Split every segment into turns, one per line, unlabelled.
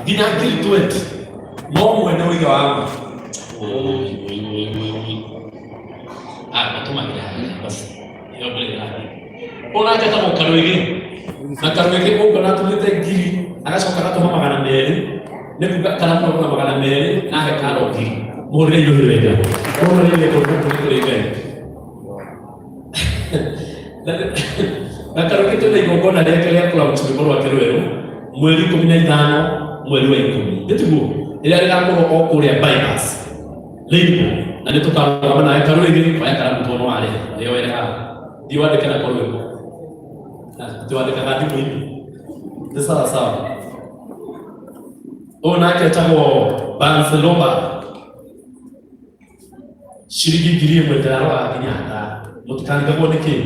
Nginya 20. No mwene ũiga wa ma. Ah, matũmagĩra haha basi. Ĩyo mbere ĩrathiĩ. Ũnake etagwo Karwĩgĩ. Na Karwĩgĩ ũguo natũmĩte ngiri agacoka agatũma 200 nĩ kuga karamu agũra 200 na ahe karo ngiri. Mũhũrĩre irũhi wega. Mũhũrĩre irũhi gũkũ nĩ kũrĩ Ngai. Na Karwĩgĩ twĩna igongona rĩake rĩa kũlaunch rwĩmbo rwake rwerũ mweri 15 mweri wa 10. Nĩ tiguo? Rĩrĩa rĩgakorwo o kũrĩa bypass. Rainbow. Na nĩ tũkarũgama nawe Karwĩgĩ oya karamu tondũ warĩha. Wĩyoere haha. Thiĩ wandĩke nako rwĩmbo. Twandĩkaga thimũ-inĩ. Nĩ sawa sawa. Ũyũ nake etagwo Barcelona. Ciringi 1000 ndĩraroraga nginya thaa. Mũtikarigagwo nĩ kĩĩ.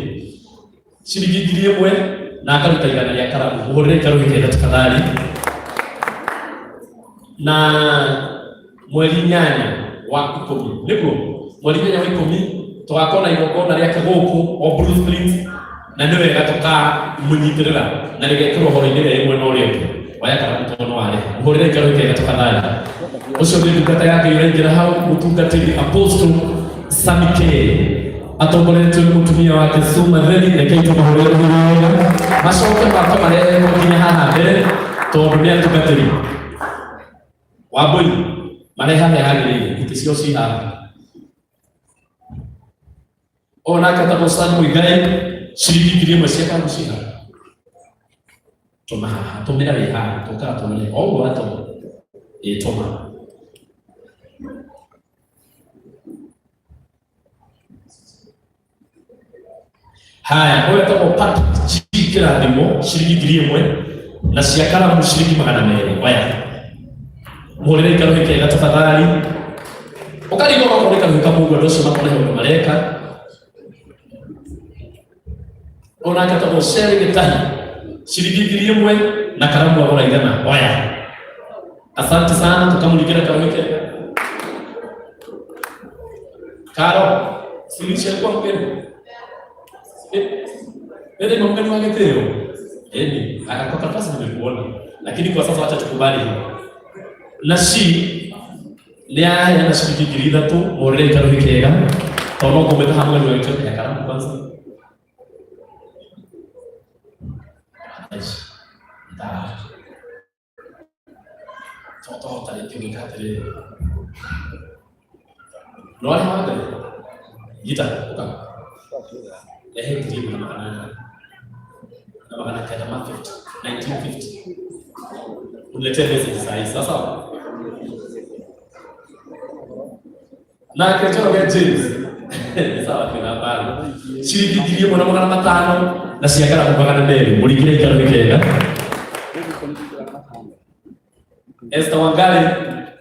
Ciringi 1000 na akaruta 100 rĩa karamu. Mũhũrĩre ikarũhĩ kega tafadhali. Na mweri 8 wa 10 nĩguo mweri 8 wa 10 tũgakorwo na igongona rĩake gũkũ o Blue Springs na nĩ wega tũkamũnyitĩrĩra na rĩgekĩrwo horo-inĩ rĩa ĩmwe na ũrĩa ũngĩ oya karamu tondũ nĩ warĩha mũhũrĩre ikarũhĩ kega tafadhali. Ũcio nĩ ndungata yake ũraingĩra hau mũtungatĩri Apostle Sammy K atongoretio nĩ mũtumia wake Sue Matheri. Rekei tũmahũrĩre rũhĩ wega macoke make marehetwo nginya haha mbere tondũ nĩ atungatĩri Wambũi mareha harĩa hagĩrĩire itĩ cio ci haha. Ũyũ nake etagwo Sam Muigai ciringi 1000 cia karamu ci haha. Tũma haha, tũmĩra wĩ haha, tũkaga tũmĩre o ũguo watũma. Ĩ tũma. Haya, ũyũ etagwo Patrick G Kĩrathimo ciringi 1000 na cia karamu ciringi 200. Oya. Mũhũrĩre ikarũhĩ kega tafadhali. Ũkarigwo okorwo nĩ karũhĩ ka mũndũ andũ acio makone ũndũ mareka. Ũyũ nake etagwo Sherry Gĩtahi ciringi 1000 na karamu agũra 100. Oya. Asante sana, tukamũringĩra karũhĩ kega. Karo, si alikuwa mgeni? Ndio ni mgeni wa gĩtĩo. Eni, kwa karatasi nimekuona. Lakini kwa sasa wacha tukubali hiyo. Na shi nĩ aheana ciringi 3000 mũrĩre ikarũhĩ kega tondũ no kũmĩta hamwe nĩ wagĩtĩo ya karamu kwanza. Aici. Ndaa. Twahota rĩngĩ gwĩka atĩrĩrĩ. Nĩ warĩha wa mbere? Gita, ũka. Rehe 1850 ma 50, 1950. Uniletee message saa hii, sawa sawa? Nake Njoroge James nĩ sawa twĩna habari ciringi 1500 na cia ngaramu 200 mũringĩre ikaro nĩ kega. Esther Wangari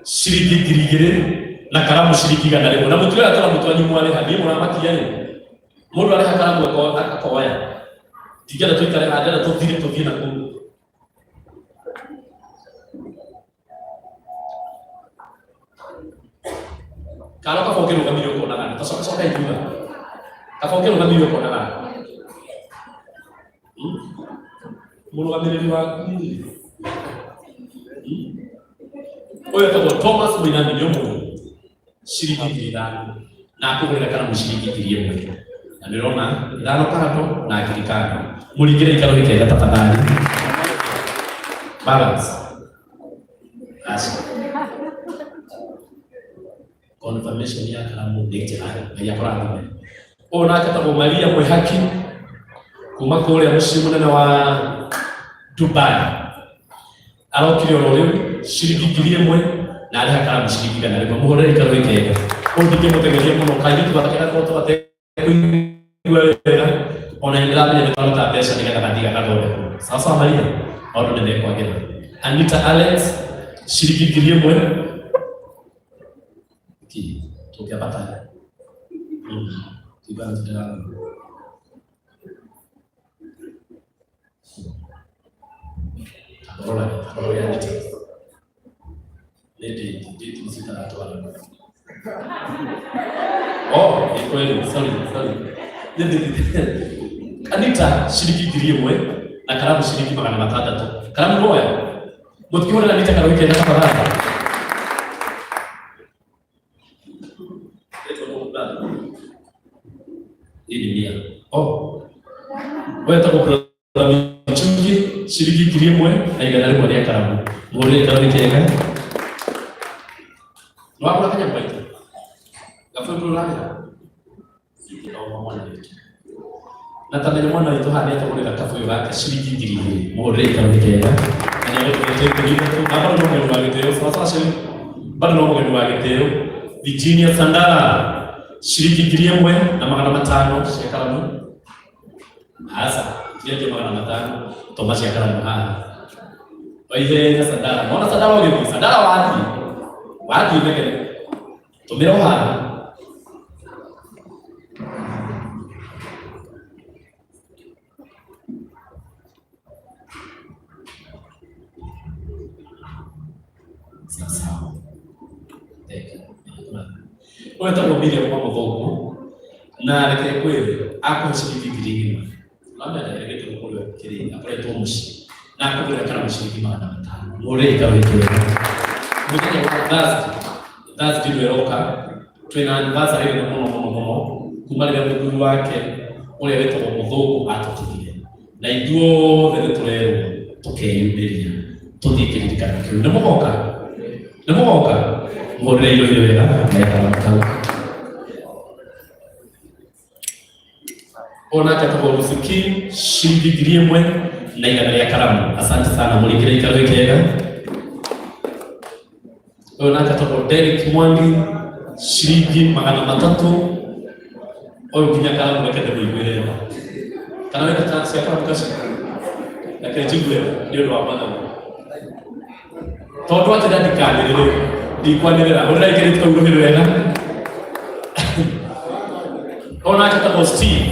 ciringi 2000 na karamu ciringi 100 na mũtuoya karamu twanyu mwarĩha niĩ mũramakia rĩ mũndũ arĩha karamu akoya ndingĩenda tũikare haha ndĩrenda tũthire tũthiĩ na kũu. Karo kaba ũkĩrũgamire ũkonaga nĩ tacoka coka ithutha kaba ũkĩrũgamire ũkonaga. Mũrũgamĩrĩri waku rĩ. Ũyũ etagwo Thomas Mũinami nĩ ũmwe ciringi 5000 na akũgũrĩra karamu ciringi 1000 na nĩ ũrona 5 kando na 1000 kando mũringĩre ikaro gĩkega tafadhali balance aca confirmation ya karamu nĩ njega. Ngai akũrathime. Ũyũ nake etagwo Maria Mwĩhaki kuma kũrĩa mũciĩ mũnene wa Dubai arokire oro rĩu ciringi 1000 na arĩha karamu ciringi 100. Mũhũrĩre ikaro gĩkega. Ũyũ ndingĩmũtegeria mũno kairĩtu gake gakoretwo gatekũigua wega ona nĩ ndĩramenya nĩ twaruta mbeca nĩgetha gathiĩ gagathondekwo. Sawa sawa Maria, maũndũ nĩ mekwagĩra. Anita Alex ciringi 1000 ki tũngĩambata. Tiga ndĩra Rora, rora Anita. Nĩ ndĩ ndĩ citaratwara. Oh, ni kweli, sorry, sorry. Anita ciringi 1000 na karamu ciringi 600. Karamu noya. Mũtikĩhũrĩra Anita karũhĩ kega tafadhali. Hii ni mia. Oh. Wewe tako brother Michuki ciringi 1,100 rĩa karamu. Mũhũrĩre karũhĩ kega. Nĩwagũra kanyamũ gaitũ? Gabũyũ ũrarĩha? Ingĩthoma mwana witũ. Na tamenya mwana witũ haha nĩatũgũrĩra kabũyũ gake ciringi 2,000. Mũhũrĩre karũhĩ kega. Na nĩagũtũrĩte 3,000. Na bado no mũgeni wa gĩtĩo. Sawa sawa Sheri? Bado no mũgeni wa gĩtĩo. Virginia Sandara ciringi 1,500 cia karamu. Aca, tirendio 500 toma cia karamu haha. Waihenya Sandara. Mona Sandara ũgĩthiĩ? Sandara wathiĩ. Wathiĩ mekere. Tũmĩra o haha. Sawa. Ũyũ etagwo Miriam wa Mũthũngũ na reke ngwĩre akũhe ciringi 1,000. Mamenya erĩgĩte gũkorwo kĩrĩ akoretwo mũciĩ na akũgũrĩra karamu ciringi 500. Mũrĩre ikarũ ikĩrega. Mũthenya wa Thursday, Thursday nĩ ĩroka twĩna anniversary nene mũno mũno mũno kuma rĩrĩa mũthuri wake ũrĩa wĩtagwo Mũthũngũ atũtigire na ithuothe nĩ tũrerwo tũkeyumĩria tũthiĩ kĩririkano kĩu. Nĩ mũgoka? Nĩ mũgoka? Mũhũrĩre irohire wega na karamu kau. Onake etagwo Lucy King ciringi 1,100 rĩa karamu. Asante sana mũrĩkĩre ikarũ kega. Ũyũ nake etagwo Derek Mwangi ciringi 300. Ũyũ nginya karamu reke ndĩmũiguĩre tha. Kana wĩna cia karamu kacio? Reke njigue nĩ ũndũ wa mathomo. Tondũ atĩ ndikanĩrĩre, ndikwanĩrĩra. Hũrĩra ikĩrĩti kau rũhĩ rwega. Ũyũ nake etagwo Steve.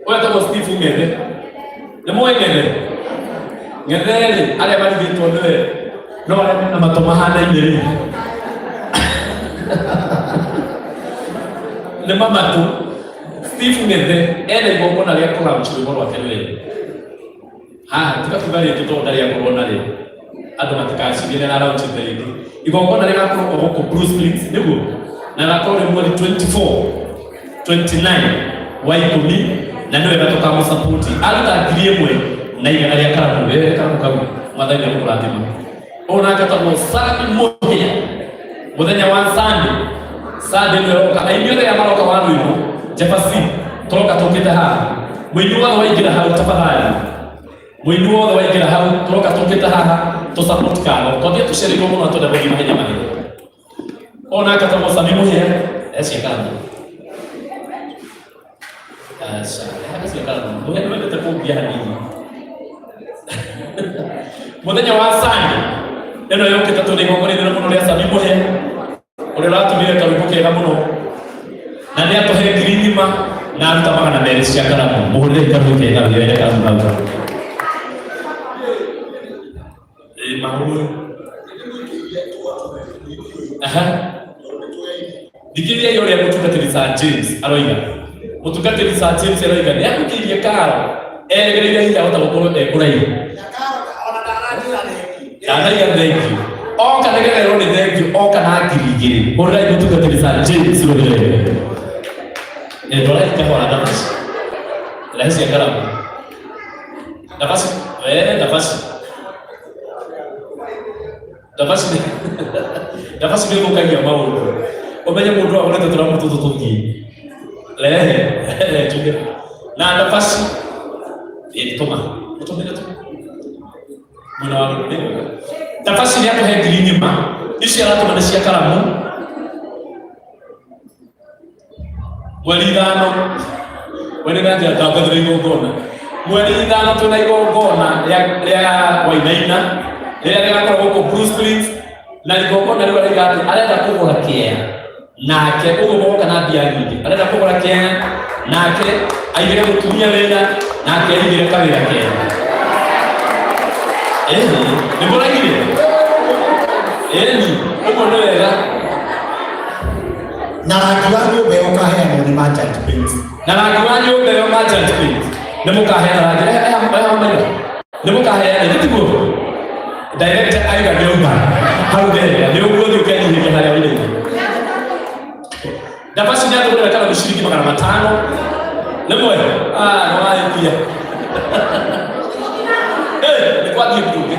Ũyũ etagwo Steve Ng'ethe. Nĩ mũĩ Ng'ethe? Ng'ethe rĩ, arĩa marigĩtwo nĩwe no arĩa mena matũ mahanaine rĩ. Nĩ mamatũ. Steve Ng'ethe ena igongona rĩa kũlaunch rwĩmbo rwake rwerũ. Haha tiga kuga rĩngĩ tondũ ndarĩ akorwo narĩo. Andũ matikacirie nĩ aralaunchĩte rĩngĩ. Igongona rĩgakorwo o gũkũ Blue Springs nĩguo na rĩgakorwo rĩ mweri 24 29 wa ikũmi na nĩ wega tũkamũsapoti. Aruta 1,100 rĩa karamu wee karamu kau mwathani nĩegũkũrathima. Ũyũ nake etagwo Sami Mũhĩa mũthenya wa Sunday. Sunday nĩ ĩroka na inyuothe arĩa maroka wa rwĩmbo Jefferson tũroka tũkĩte haha mũini wothe waingĩra hau tafadhali mũini wothe waingĩra hau tũroka tũkĩte haha tũ support karo twambie tũcereirwo mũno twenda gũthiĩ mahenya mahenya. Ũyũ nake etagwo Sami Mũhĩa ecia karamu. Aca, ecia karamu. Mũhĩa nĩ wendete kũngia hanini. Mũthenya wa Sunday ĩno yũkĩte tũrĩ igongona inene mũno rĩa Sami Mũhĩa ũrĩa ũratũmire karwĩmbo kega mũno na nĩ atũhe 1,000 na aruta 200 cia karamu. Mũhũrĩre karwĩmbo kega wĩyoere karamu hau. Ĩ mahũrĩ. Aha. Thikĩrĩriai ũrĩa mũtungatĩri Sir James aroiga. Mũtungatĩri Sir James aroiga nĩ akũkĩirie karo erĩgĩrĩire hihi ahota gũkorwo e kũraihu. Ndanaiga thengiũ. Oka nĩgetha erwo nĩ thengiũ, oka na 2,000. Hũrĩrai mũtungatĩri Sir James rũhĩ. Ndwarai kahora ndabaci. Rehe cia karamu. Ndabaci, ndabaci. Ndabaci nĩ ndabaci nĩ ĩthũkagia maũndũ. Ũmenye mũndũ agũrĩte tũramu tũtũ tũthiĩ. Rehe, njuge. Na ndabaci, ĩ tũma, ũtũmĩre tu. Mwena wa nĩ mwega. Ndabaci nĩ atũhe 1,000. Ici aratũma nĩ cia karamu. Mweri ithano mweri na njĩra tangathĩra igongona mweri ithano twĩna igongona rĩa wainaina rĩrĩa rĩgakorwo gũkũ Blue Springs na igongona rĩu arauga atĩ arenda kũgũra kĩea nake ũguo mũgoka na mbia nyingĩ arenda kũgũra kĩea nake aigĩre mũtumia wĩra nake aigĩre kawĩra kega. Ĩni nĩ mũraigire? Ĩni ũguo nĩ wega.
Na rangi wa nyũmba ĩyo ũkaheanwo nĩ Merchant Paints.
Na rangi wa nyũmba ĩyo Merchant Paints. Nĩ mũkaheana na njĩra ya maira. Nĩ mũkaheana nĩ tiguo. Director aiga nĩ auma hau mbere nĩ ũguo thiĩ ũkenyihĩria harĩa ũirĩire. Ndabaci nĩ atũgũrĩra karamu ciringi 500. Nĩ mwe? Ah, nĩ wahĩtia. Eh, nĩ kwathiĩ mbunge.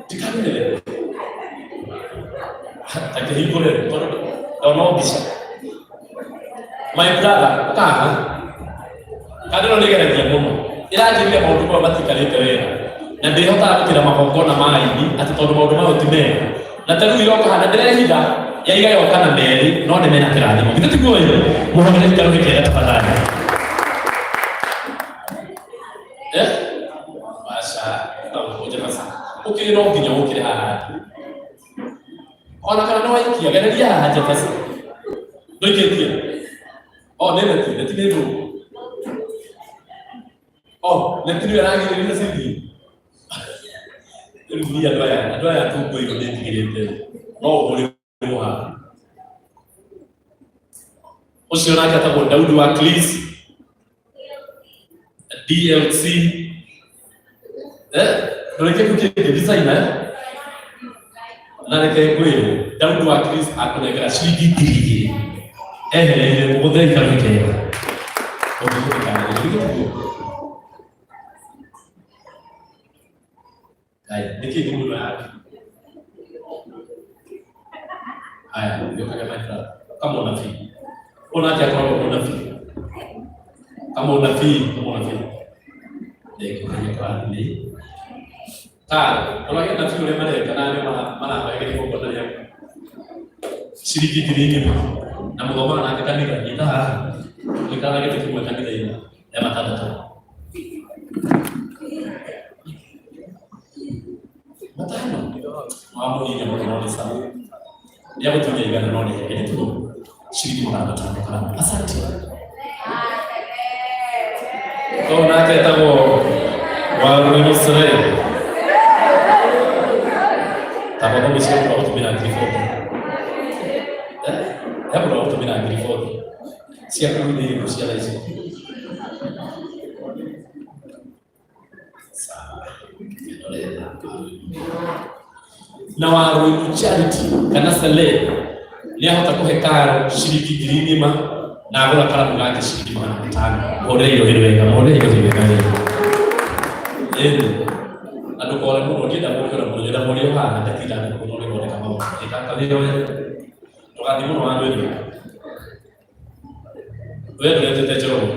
Ndikanĩrĩre. Takĩhingũre tondũ ndona o mbica. My brother, kaha. Kandũ ĩno nĩgeragia mũno. Ĩranjĩrire maũndũ maya matikarĩte wega. Na ndĩhotaga gũkĩra magongona ma aini atĩ tondũ maũndũ mayo ti mega. Na ta rĩu iroka haha na ndĩrehitha yaiga yoka na merĩ no nĩ mena kĩrathimo. Githĩ tiguo ĩ? Mũhũrĩre karũhĩ kega tafadhali. Eh? Aca, no ũkũnje basa. Ũkĩrĩ no nginya ũkĩre haha. Ona kana nĩ waikia, gereria haha Jefferson. Ndũikĩtie. Oh, nĩ neti, neti nĩ ndũ. Oh, neti nĩyo ĩragirĩrĩria cithiĩ. Rĩu niĩ andũ aya tungũirwo nĩ ndigĩrĩte no ũhũrĩrwo haha. Ũcio nake etagwo Daudi wa Clis DLC. Eh, ndũrĩkie kĩu kĩngĩ designer eh? Na reke ngwĩre Daudi wa Clis akũnengera ciringi 2,000 ehereire mũgũthei karũhĩ kega ũngĩkũrĩkanĩria githĩ tiguo? Haya, nĩkĩ thimũ ĩno yaku? Haya, gĩũkage my brother. Kama unabii. Ona atĩ akoragwo mũnabii. Kama unabii, kama unabii. Ndĩkũgeria kũrathime. Karo, ũragĩa nabii ũrĩa mareka na arĩa marahoyaga igongona rĩaku. Ciringi 1,000 na mũthomaga nake kanitha, nyita haha. Mũikaraga gĩtĩ kĩmwe kanitha-inĩ ya matandatũ. Matano. Wamũhinya mũno no nĩ sawa. Nĩagũtunya 100 no nĩ hege nĩ ciringi 500 karamu. Asante. Ũyũ nake etagwo Warũrĩ Taba mũciĩ mũno gũtũmĩra 40,000. Eh? He mũno gũtũmĩra 40,000. Ciaku nĩ irĩkũ cia thaa ici? Sawa. Na Warũĩru Charity kana Sele nĩ ahota kũhe karo ciringi 1,000 na agũra karamu gake ciringi 500. Mũhũrĩre irohi wega, mũhũrĩre irohi wega wega. Ĩni. Na ndũkore mũno, ndienda mũrĩo na mũno, nyenda mũrĩo haha ngatinda ngĩkũna ũgĩthondeka maũndũ. Ĩka wĩra wega. Ndũgathiĩ mũno handũ ĩrĩ. We ndũretete Njoroge.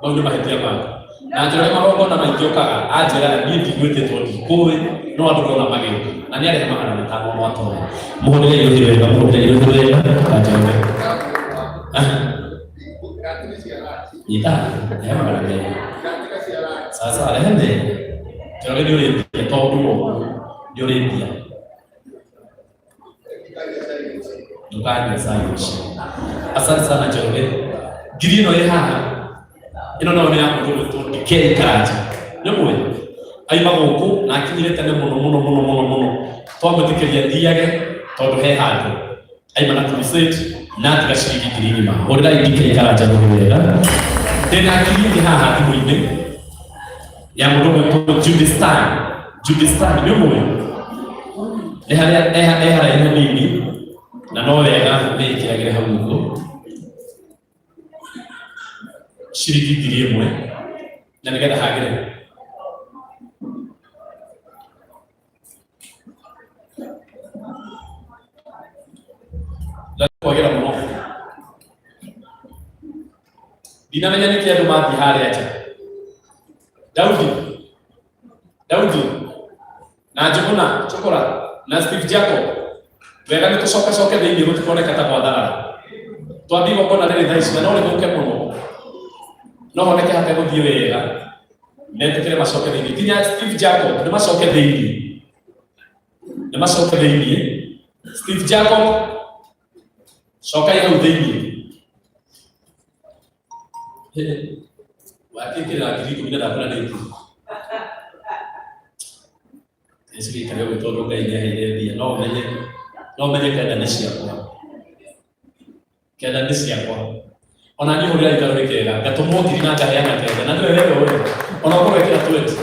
Mau nĩ mahĩtia maku. Na Njoroge magongona maingĩ okaga anjĩraga niĩ ndigwĩtĩtwo ndikũĩ no andũ ndona magĩũka. Na nĩ arehe 500 no atoe. Mũhũrĩre irohi wega, mũhũrĩre irohi wega na Njoroge. Nyita, rehe 200. Sasa rehe merĩ. Njoroge nĩ ũrĩmbia tondũ nĩ ũrĩmbia. Ndũkanyue cai ũcio. Asante sana Njoroge. Ngiri ĩno ĩ haha ĩno nayo nĩ ya mũndũ ũgwĩtwo DK Karanja. Nĩ mũĩ? Aima gũkũ na akinyire tene mũno mũno mũno mũno mũno. Twamwĩtĩkĩria thiage tondũ he handũ. Aima na crusade na atiga ciringi 1,000. Hũrĩrai DK Karanja rũhĩ wega. Ndĩna ngiri ĩngĩ haha thimũ-inĩ ya mũndũ ũgwĩtwo Judy Stan. Judy Stan nĩ ũmũĩ? Nĩ harĩa e haraihu hanini na no wega wĩkĩragĩre hau ũguo ciringi 1,000 na nĩgetha hagĩre. Na kwagĩra mũno ndinamenya nĩkĩ andũ mathiĩ harĩa nja. Daudi Daudi na Njũgũna Chokora na Steve Jacob wega nĩ tũcokacoke thĩinĩ gũtikoneka ta gwatharara twambie igongona rĩrĩ thaa ici na no rĩthũke mũno no honeke hategũthiĩ wega metĩkĩre macoke thĩinĩ nginya Steve Jacob nĩ macoke thĩinĩ nĩ macoke thĩinĩ Steve Jacob cokai hau thĩinĩ wakĩkĩrĩra 10,000 na ndakũra nĩ ngiri ici gĩikare ũguo tondũ Ngai nĩ aheire mbia no ũmenye kenda nĩ ciakwa kenda nĩ ciakwa. Ona niĩ hũrĩra ikarũ rĩkega ngatũmwo ngiri na ngaheana kenda na nĩwe wewe wewe ona ũkorwo wekĩra 20.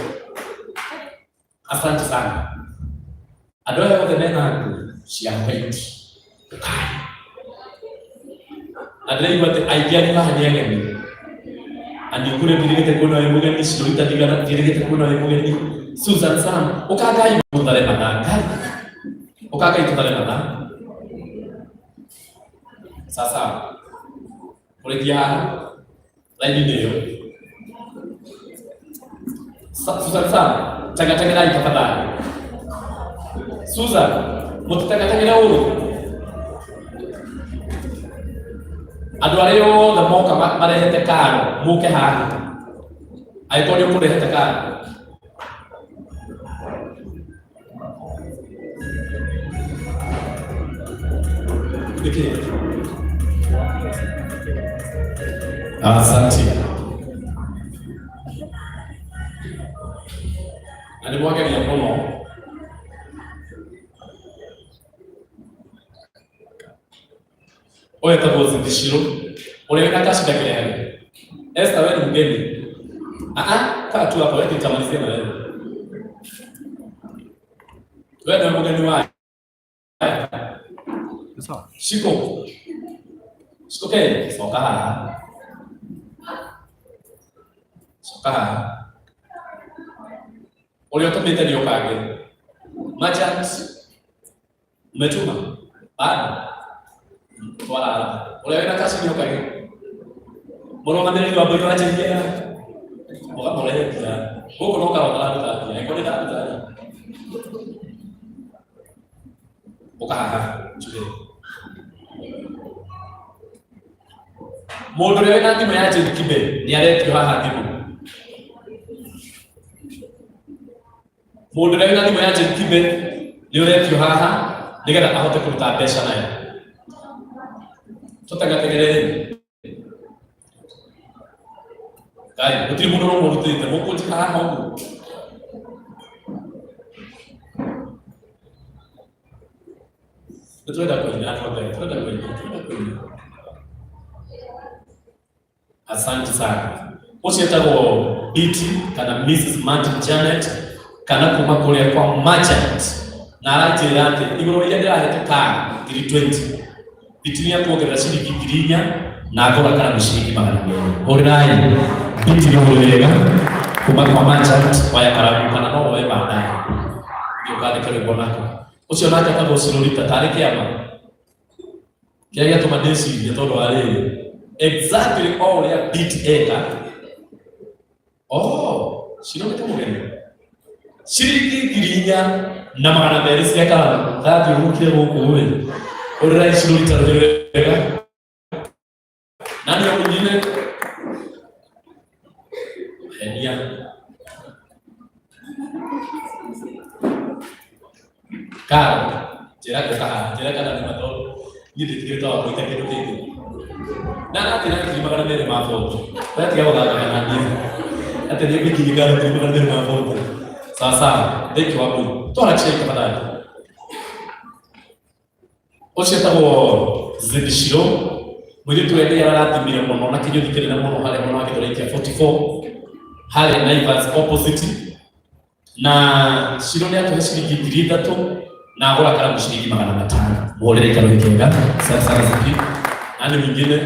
Asante sana andũ aya othe mena nguo cia white, ũkai na ndĩraigua atĩ aingĩ anyu haha nĩ ageni. Anikure ndirigĩte kuona wĩ mũgeni, Shirorita ndirigĩte kuona wĩ mũgeni, Susan Sam ũkangai mũthare mathaa ngai ũkangai tũthare mathaa. Sasa kũrĩkia haha raini-inĩ ĩyo. Susan Sam tengatengerai tafadhali. Susan mũtitengatengere ũru andũ arĩa othe moka marehete karo mũke haha angĩkorwo nĩ ũkũrehete karo. Nĩkĩ? Asante. Na nĩ mwageria mũno. Ũyũ etagwo Zidishiro ũrĩa wĩna kacida kĩrehe. Esther, wewe ni mgeni. Ah ah, kaa tu hapo, wewe nitamalizia na wewe. Wewe ndio mgeni wa Shiko. Shiko ke, coka haha. Coka haha. Ũrĩa ũtũmĩte nĩ ũkange. Merchant, umetuma? Bado. Twara. Ũrĩa wĩna kaci nĩ ũkage. Mũrũgamĩrĩri wa mbũri wanjĩria. Ũkamũrehe mbia. Gũkũ no karota raruta mbia. Angĩkorwo nĩ ndaruta rĩ. Ũka haha, njuge. Mũndũ ũrĩa wĩna thimũ ya Jane Kibe nĩ aretio haha thimũ. Mũndũ ũrĩa wĩna thimũ ya Jane Kibe nĩ ũretio haha nĩgetha ahote kũruta mbeca nayo. Tũtengatengerei. Ngai, gũtirĩ mũndũ ũrĩa ũrutĩte, mũkũnjĩka haha ũguo. Nĩ tũrenda kũina andũ a Ngai, tũrenda kũina, tũrenda kũina. Asante sana. Ũcio etagwo Biti kana Mrs. Martin Janet kana kuma kũrĩa kwa Merchant na aranjĩra atĩ igũrũ iria ndĩrahete kara ngiri 20 Biti nĩ akuongerera ciringi 4,000 na agũra karamu ciringi 200. Hũrĩrai Biti rũhĩ wega kuma kwa Merchant waya karamu kana no woe baadaye ndio ũkandĩke rwĩmbo nako. Ũcio nake etagwo Silolita tarĩ kĩama kĩrĩa gĩatũma ndĩcirie tondũ wa rĩrĩ exactly o ũrĩa beat eka. Oh, Shiro nĩ kamũgeni ciringi 4,200 cia karamu ndathiũrũrũkire gũkũ rĩ ũrĩrai Silolita rũhĩ wega. Nani mwingine henia karo njĩra ngũka haha njĩra kana nĩ matho niĩ ndĩtigĩte wa kũita kĩndũ kĩngĩ na atĩ na 200,000 ma bote we tiga gũthakaga na niĩ atĩ nĩ ngũikirie karo 200,000 ma bote. Sawa sawa, thank you. Wabu twara chai tafadhali. Ũcio etagwo Zidishiro mũirĩtu ũrĩa Ngai ararathimire mũno na kĩnyũthi kĩnene mũno harĩa mwena wa Gĩthũrai kĩa 44 harĩa Naivas opposite na Shiro nĩ atũhe ciringi 3,000 na agũra karamu ciringi 500. Muhũrĩre ikaro kĩega. Asante sana Ziki. Nani mwingine?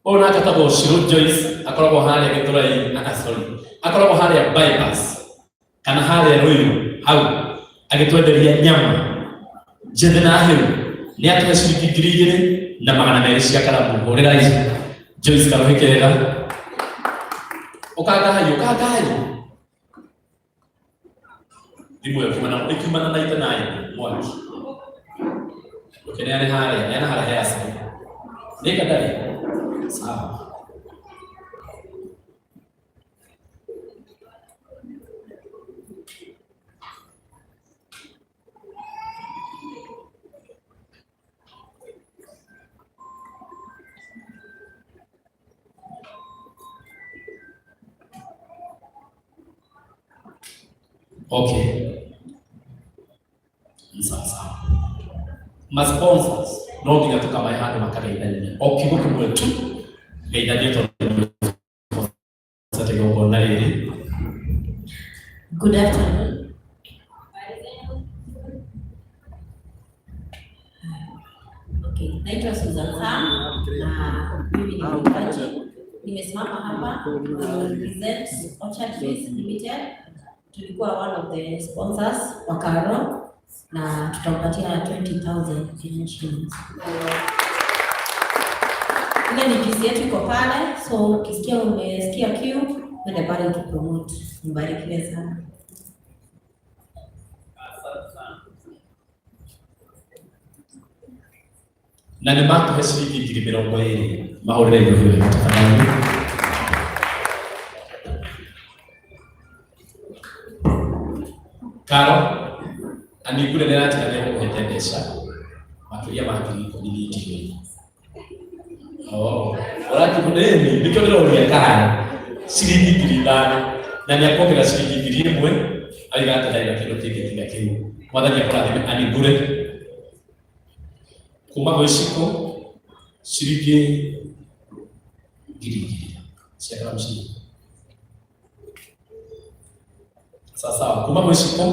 Ũyũ nake etagwo Shiro Joyce akoragwo harĩa Gĩthũrai, ah, sorry, akoragwo harĩa bypass kana harĩa Ruiru hau agĩtwenderia nyama njĩthĩ na hĩu nĩ atũhe ciringi 2,200 cia karamu. Hũrĩrai Joyce karũhĩ kega. Ũkangai ũkangai thimũ ĩyo kiumana ĩkiumana na ite nayo mwaki ũkĩneane harĩa neana harĩa he acai nĩ ndarĩ sawa. Okay. Ma sponsors no nginya tũkamahe handũ makageithania o kiugo kĩmwe tu geithanie tondũ sponsor igongona rĩrĩ.
Good afternoon. Okay, naitwa Susan Sam na mimi ni mwimbaji. Nimesimama hapa to represent Orchard Trees Limited. Tulikuwa one of the sponsors wa Karo na tutampatia 20,000 Kenyan shillings. Ile ni juice yetu iko pale, so ukisikia umesikia kiu, uende pale utupromote. Mbarikiwe sana.
Na nä matũhe ciringi 20,000 mahũrĩre indo hiyo tafadhali. Karo anigure nĩ aratiga nĩ egũkũhete mbeca makĩria ma 10,000 niĩ ndiũĩ. Oh, ũrakĩmũnĩni nĩkĩo ndĩroria kana ciringi 5,000 na nĩ akuongerera ciringi 1,000 aiga atĩ ndarĩ na kĩndũ kĩngĩ tiga kĩu. Mwathani akũrathime anigure kuma gwĩ Ciko ciringi 2,000 cia karamu cigana. Sawa sawa, kuma gwĩ Ciko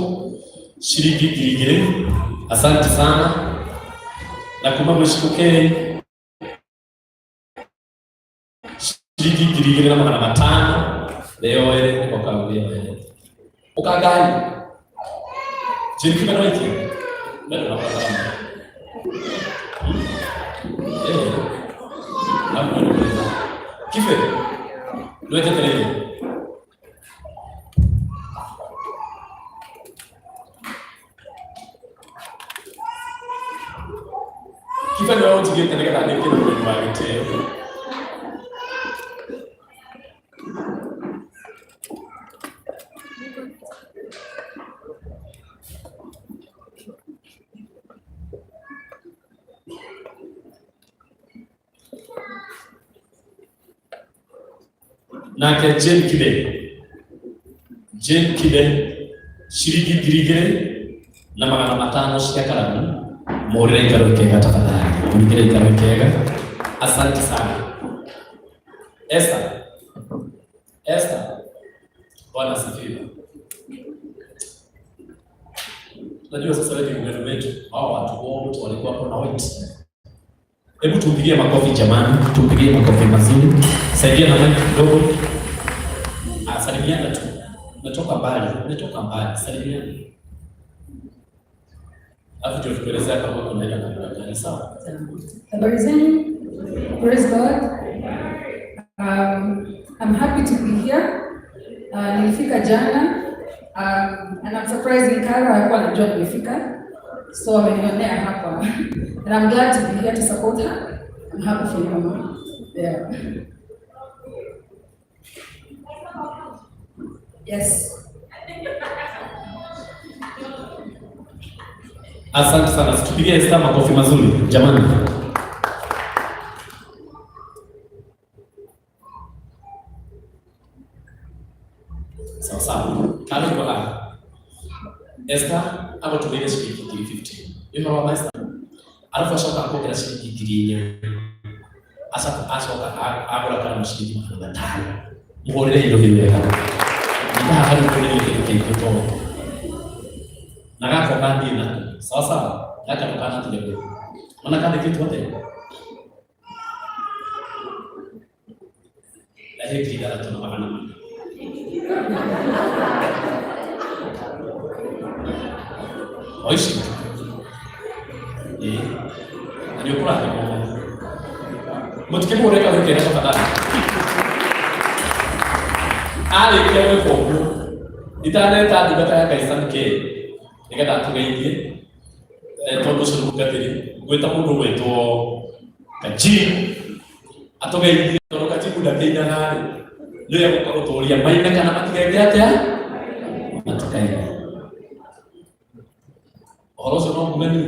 ciringi 2,000, asante sana. Na kuma gwĩ Ciko K ciringi 2,500 leo ere nĩko kauge wene ũkangai njĩrĩ no ikie mbere na karamu. Eh, na kife ndwetetereire kife nĩwe ũnjigĩte nĩgetha nĩkĩre mũgeni wa gĩtĩo. Nake Jane Kibe, Jane Kibe ciringi 2,500 cia karamu mũhũrĩre ikaro ikega tafadhali, mũhũrĩre ikaro ikega. Asante sana Esther. Esther, Bwana asifiwe. Najua sasa wewe ni mgeni wetu, hao watu wote walikuwa hapo na white. Hebu tumpigie makofi jamani, tumpigie makofi mazuri. Saidia na mic kidogo. Ah, salimiana tu. Umetoka mbali, umetoka mbali, salimiana. Alafu ndio tukuelezea kama kunaenda namna gani, sawa?
Habari zenu. Praise God. I'm happy to be here. Nilifika jana. And I'm surprised Kara hakuwa anajua nimefika. So amenionea hapa. And I'm glad to be here to support her. I'm happy for you, Mama. Yeah. Yes.
Asante sana. Tupigie Esther makofi mazuri jamani. Sawa sawa. Karo iko haha. Esther agũtũmĩire ciringi 50,000. Ĩno wa Esther. Arabu acoka akuongerera ciringi 4,000. Acoka agũra karamu ciringi 500. Mũhũrĩre indo hĩu wega. Nĩ haha rĩu tũrĩ kĩndũ kĩingĩ tondũ. Na gaka ũgathiĩ nako. Sawa sawa. Gaka ndũkanatige gwĩka. Ona kandĩkĩtwo atĩa? Na hĩ 6,400. O ici. Ĩĩ. Na nĩ ũkũrathimwo mũno. Mũtikĩmũhũre kamwe kega tafadhali. Arĩkia gwĩka ũguo, itaneta ndungata ya Ngai San K nĩgetha atũgeithie, tondũ ũcio nĩ mũtungatĩri, ngwĩta mũndũ ũgwĩtwo Kajimu atũgeithie, tondũ Kajimu ndakĩinaga rĩ, nĩwe egũka gũtũria maine kana matigeke atĩa, matikaine. Ũhoro ũcio no ngume niĩ.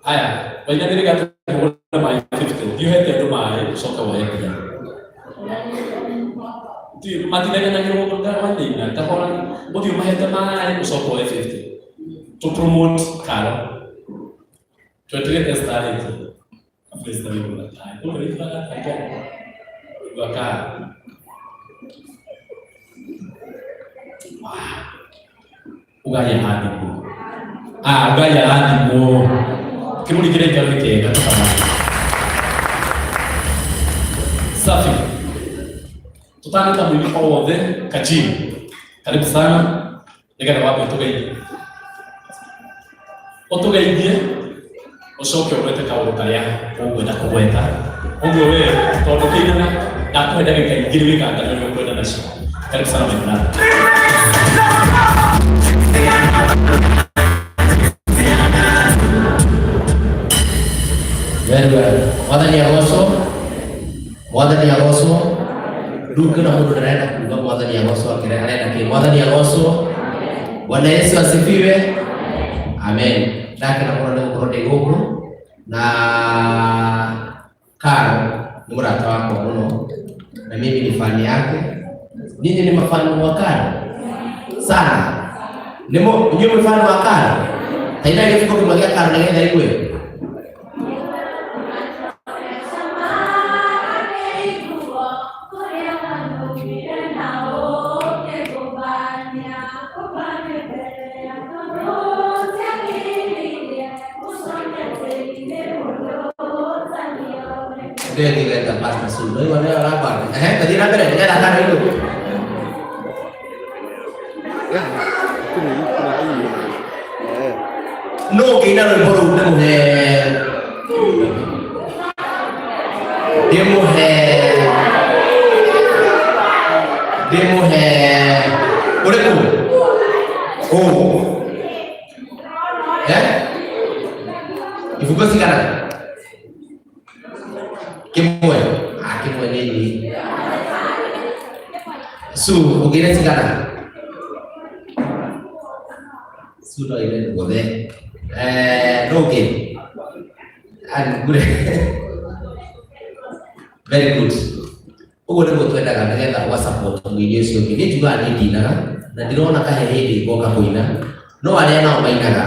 Aya, wainamĩrĩra tũhũre maĩ 50, thiĩ ũhete andũ maĩ ũcoke woe mbia. Matinengenagĩrwo wathĩna kahora, ũthiĩ ũmahete maĩ ũcoke woe 50. To promote Karo. Twetere Esther arĩkie. Esther wĩ mũthaka. Ũrĩa wĩikaraga atĩa? Igua Ugai arathimwo. Ah, Ngai arathimwo. Kĩmũringĩre ikaro kĩega tafadhali. Safi. Tutaneta mũini o wothe Kachini. Karibu sana. Nĩgetha wambe ũtũgeithie. Ũtũgeithie ũcoke ũgwete kaũndũ karĩa ũngwenda kũgweta. Ũguo we tondũ kĩinaga ndakũhe ndagĩka igĩrĩ wĩkanga ũrĩa ũkwenda nacio. Karibu sana my brother.
Very well. Mwathani agocwo. Mwathani agocwo. Rĩu kwĩna mũndũ ndarenda kuga mwathani agocwo akĩre arenda kĩ mwathani agocwo. Bwana Yesu asifiwe. Amen. Ndakena mũno nĩ gũkorwo ndĩ gũkũ na Karo nĩ mũrata wakwa mũno na mimi ni fani yake. Ninyi ni mafani wa Karo sana. Nĩ inyuĩ mwĩ fani wa Karo? Ta ina gĩbuko kĩmwe gĩa Karo nĩgetha igue. Ndĩrĩtigeta Pastor Sue. No igua nĩyo ũrakwambia. Ehe, tũthiĩ na mbere nĩgetha Karo igue. No ũngĩina rwĩmbo rũu ndĩmũhe ndĩmũhe ndĩmũhe ũrĩkũ? Ũ. Eh? Ibungo cigana? Kĩmwe. Ah, kĩmwe nĩ nyingĩ. Su, ũngĩina cigana? Su no ine guothe. Eh, no ũngĩ? Ah, ngure. Very good. Ũguo nĩguo twendaga nĩgetha ũga support mũini ũcio ũngĩ. Niĩ njugaga niĩ ndinaga na ndirona kahe hĩndĩ ngoka kũina. No arĩa nao mainaga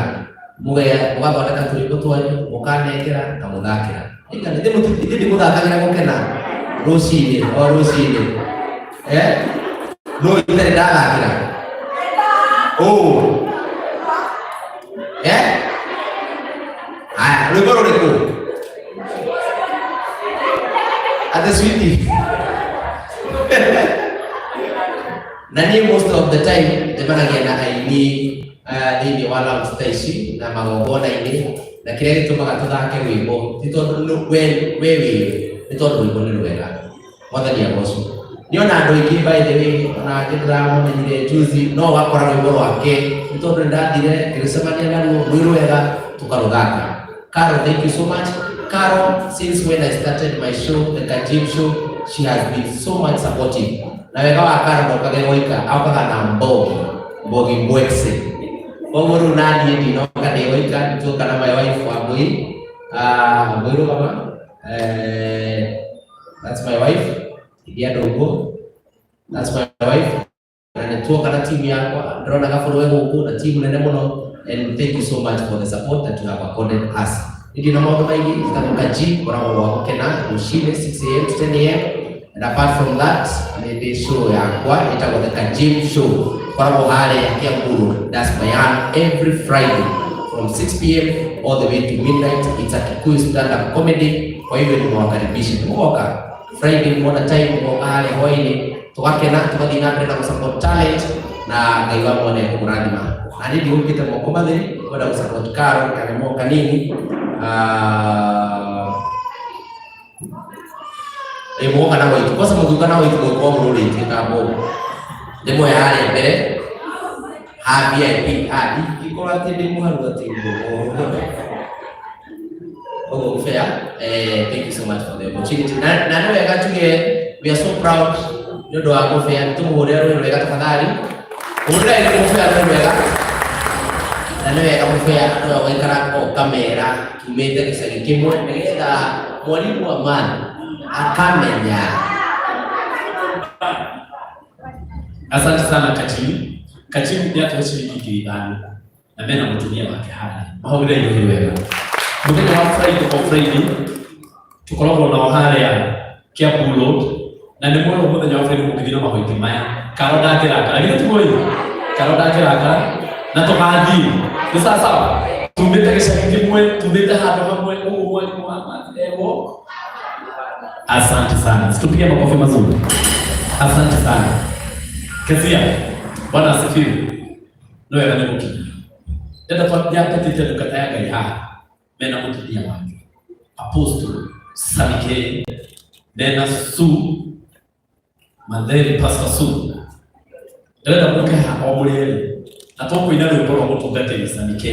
mũgathondeka tũrwĩmbo twanyu mũkanengera ngamũthakĩra. Ithuĩ ndimũthakagĩra gũkena rũcinĩ o rũcinĩ. Eh? No itarĩ ndathakĩra. Ũ. Eh? Aya, rwĩmbo rũrĩkũ? Ate sweetie. Na niĩ most of the time njemanagia na aini thĩinĩ wa lounge ta ici na magongona-inĩ na kĩrĩa gĩtũmaga tũthake rwĩmbo ti tondũ we we wĩ nĩ tondũ rwĩmbo nĩ rwega. Mwathani agocwo. Nĩ ona andũ aingĩ by the way ona angĩ ndĩramũmenyire juzi no ũgakora rwĩmbo rwake nĩ tondũ nĩ ndathire ngĩcemania naruo rwĩ rwega tũkarũthaka. Carol, thank you so much. Carol, since when I started my show, the Kajim show, she has been so much supportive. Na wega wa Carol ndokage gũika, okaga na Mbogi, Mbogi Mbwekse. Koguo rĩu naniĩ ndinoka ndĩ gũika, nĩtuoka na my wife Wambui. Ah, Wambui rũgama. Eh, that's my wife, Idia Ndũngũ. That's my wife. Na nĩtuoka na team yakwa, ndĩrona Gabũrũ e gũkũ na team nene mũno. And thank you so much for the support that you have accorded us. Nĩ na maũndũ maingĩ njĩtagwo Kaji, ngoragwo gwa gũkena rũcinĩ 6 a.m. to 10 a.m. And apart from that, nĩ ndĩ show yakwa ĩtagwo The Kajim Show. Ngoragwo harĩa Kiamburu, that's Mayan, every Friday from 6 p.m. all the way to midnight. It's a Kikuyu stand-up comedy. Kwa hivyo nimewakaribisha. Nimeoka Friday muona time muoka harĩa hwainĩ tũgakena tũgathiĩ na mbere na gũsupport talent na Ngai wa mwene kũmũrathima. Na niĩ ndigũkĩte moko matheri kwenda gũsupport Karo kanyamũ kanini. Ah, ĩ muoka na waitu kwanza mũgĩũka na waitu mũgĩkorwo mũrũrĩtie ka mbombo ndĩmwe harĩa mbere ha VIP. Ah, ndingĩkorwo atĩ ndĩ mũharu atĩ ũguo ũguo fair. Eh, thank you so much for the opportunity. Na nĩ wega njuge we are so proud nĩ ũndũ wa Mũbĩa. Tũmũhũrĩre rũĩ rwega tafadhali, hũrĩrai Mũbĩa rũĩ rwega. Na nĩ wega Mũbĩa nĩwe gũikara o kamera tumĩte gĩcagi kĩmwe nĩgetha mwalimu wa man akamenya.
Asante sana Kachini. Kachini nĩ atũhe ciringi 5,000 na mena mũtumia wake harĩa. Mahũrĩre indo wega. Muthenya wa Friday o Friday tukoragwo nao haria Kiambu Road, na nĩ mwerwo mũthenya wa Friday mũngĩthiĩ na mahoiti maya Karo ndangĩrakara, githĩ tiguo ĩ? Karo ndangĩrakara na tũgathiĩ nĩ sawa sawa, tumĩte gĩcagi kĩmwe, tumĩte handũ hamwe, ũguo mwarimũ wa ewo. Asante sana, situpigie makofi mazuri. Asante sana Kezia, Bwana asifiwe. No wega nĩ gũkinya ndenda twatĩte ndungata ya Ngai haha mena mũtumia wake Apostle Samike mena Su Matheri, Pastor Su, ndĩrenda mũke haha o mũrĩ erĩ na tũkũina rwĩmbo rwa mũtungatĩri Samike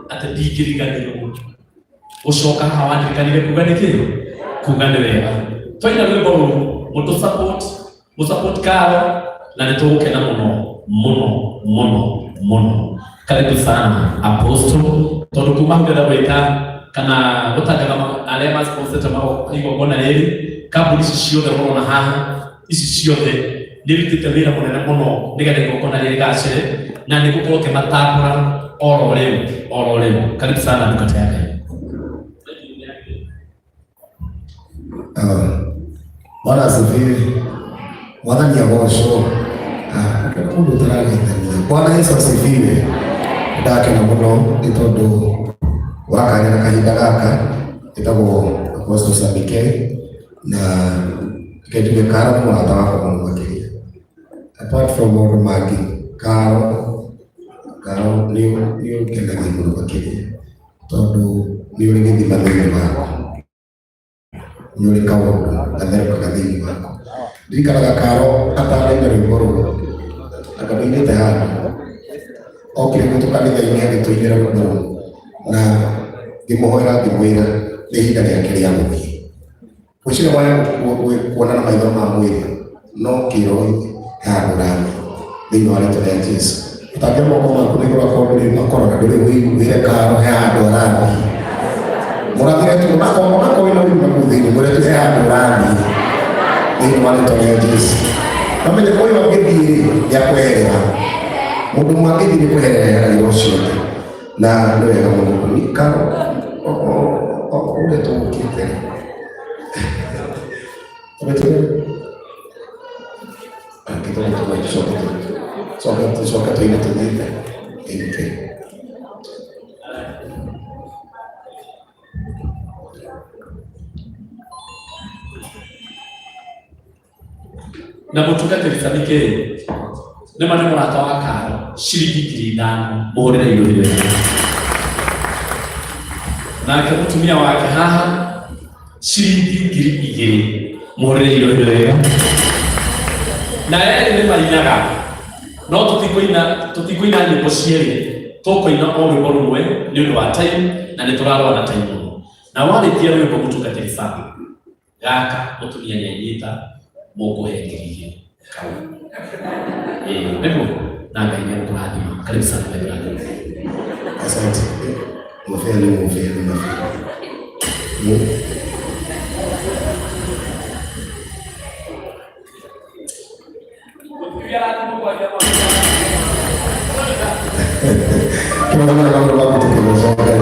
atĩ ndingĩriganĩrwo gũcoka haha wandirikanire kuga nĩkĩ kuga nĩ wega twaina rwĩmbo rũu mũtũ support mũsupport Karo na nĩ tũgũkena mũno mũno mũno mũno. Karibu sana Apostle, tondũ kuma hau ndĩrenda gwĩka kana gũtangatha arĩa masponsete igongona rĩrĩ, kambuni ici ciothe mũrona haha, ici ciothe nĩ irutĩte wĩra mũnene mũno nĩgetha igongona rĩrĩ rĩgacĩre na nĩ gũkorwo kĩmatambũra oro rĩu oro rĩu. Karibu sana ndungata ya Ngai.
Bwana asifiwe. Mwathani agocwo. Mũndũ ũtarageithania. Bwana Yesu asifiwe. Ndakena mũno nĩ tondũ wa kanya na kahinda gaka ĩtagwo Apostle Samike na reke njuge Karo nĩ mũrata wakwa mũno makĩria. Apart from maũndũ mangĩ, Karo nĩ ũngenagia mũno makĩria tondũ nĩ ũrĩ gĩthima thĩinĩ waku, nĩ ũrĩ kaũndũ gatherũkaga thĩinĩ waku. Ndirikanaga Karo atanaina rwĩmbo rũrũ anga ndũinĩte handũ, okire gwitũ kanitha-inĩ agĩtũinĩra rwĩmbo rũrũ na ngĩmũhoera ngĩmwĩra nĩ ihinda rĩake rĩa gũthiĩ. Gwĩciria waya kuona na maitho ma mwĩrĩ no kĩroho he handũ ũrathiĩ thĩinĩ wa rĩtwa rĩa Jesũ. Ũtambie moko maku na igũrũ akorwo ndũrĩ makorora ndũrĩ wĩre Karo he handũ arathiĩ. Mũrathire tu onakorwo wĩna ũru na kũu thĩinĩ mwĩre tu he handũ ũrathiĩ thĩinĩ wa rĩtwa rĩa Jesũ. Namenye ũyũ angĩthiĩ rĩ nĩ akweherera, mũndũ ũmwe angĩthiĩ nĩ kweherera eheragĩra ũcio ũngĩ, na nĩ wega mũno. Ni Karo ũrĩa tũgũkĩte rĩ tũcoke tũine tũthiĩte. Thank you.
Na mũtungatĩri Samike nĩ ma nĩ mũrata wa Karo, ciringi 5,000 mũhũrĩre irũhi wega. Nake mũtumia wake haha ciringi 2,000 mũhũrĩre irũhi wega. Na erĩ nĩ mainaga, no tũtikũina nyĩmbo cierĩ, tũkũina o rwĩmbo rũmwe nĩ ũndũ wa time na nĩ tũrarũa na time mũno. Na warĩkia rwĩmbo mũtungatĩri Sam gaka mũtumia nĩ anyita mũkũhe 2,000 kau. Nĩguo na Ngai nĩ egũkũrathima. Karibu sana my brother.
Asante. Mũbĩa nĩ mũbĩa nĩ mabĩa. Kĩmagana kaũndũ ga gũtũkĩgooca Ngai.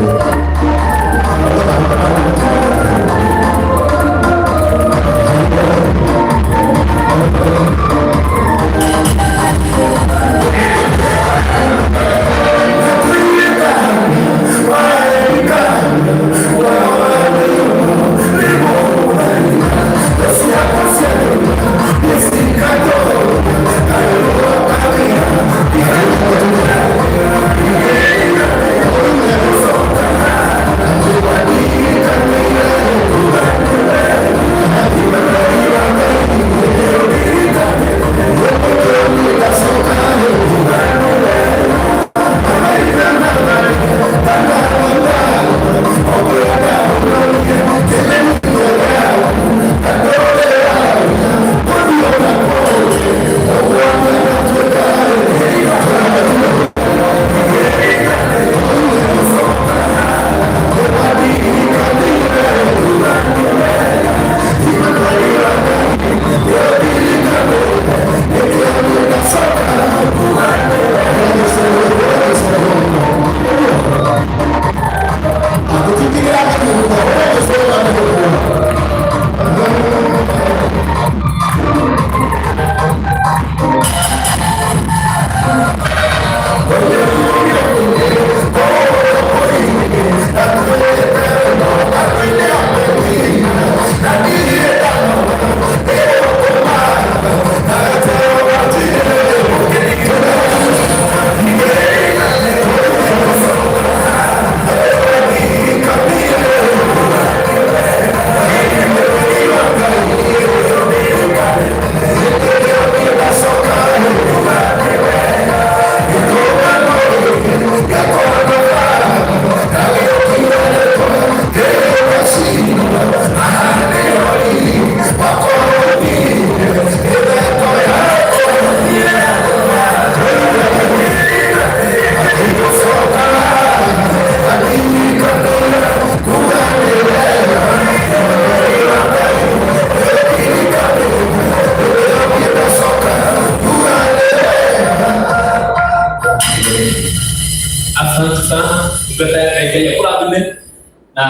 Na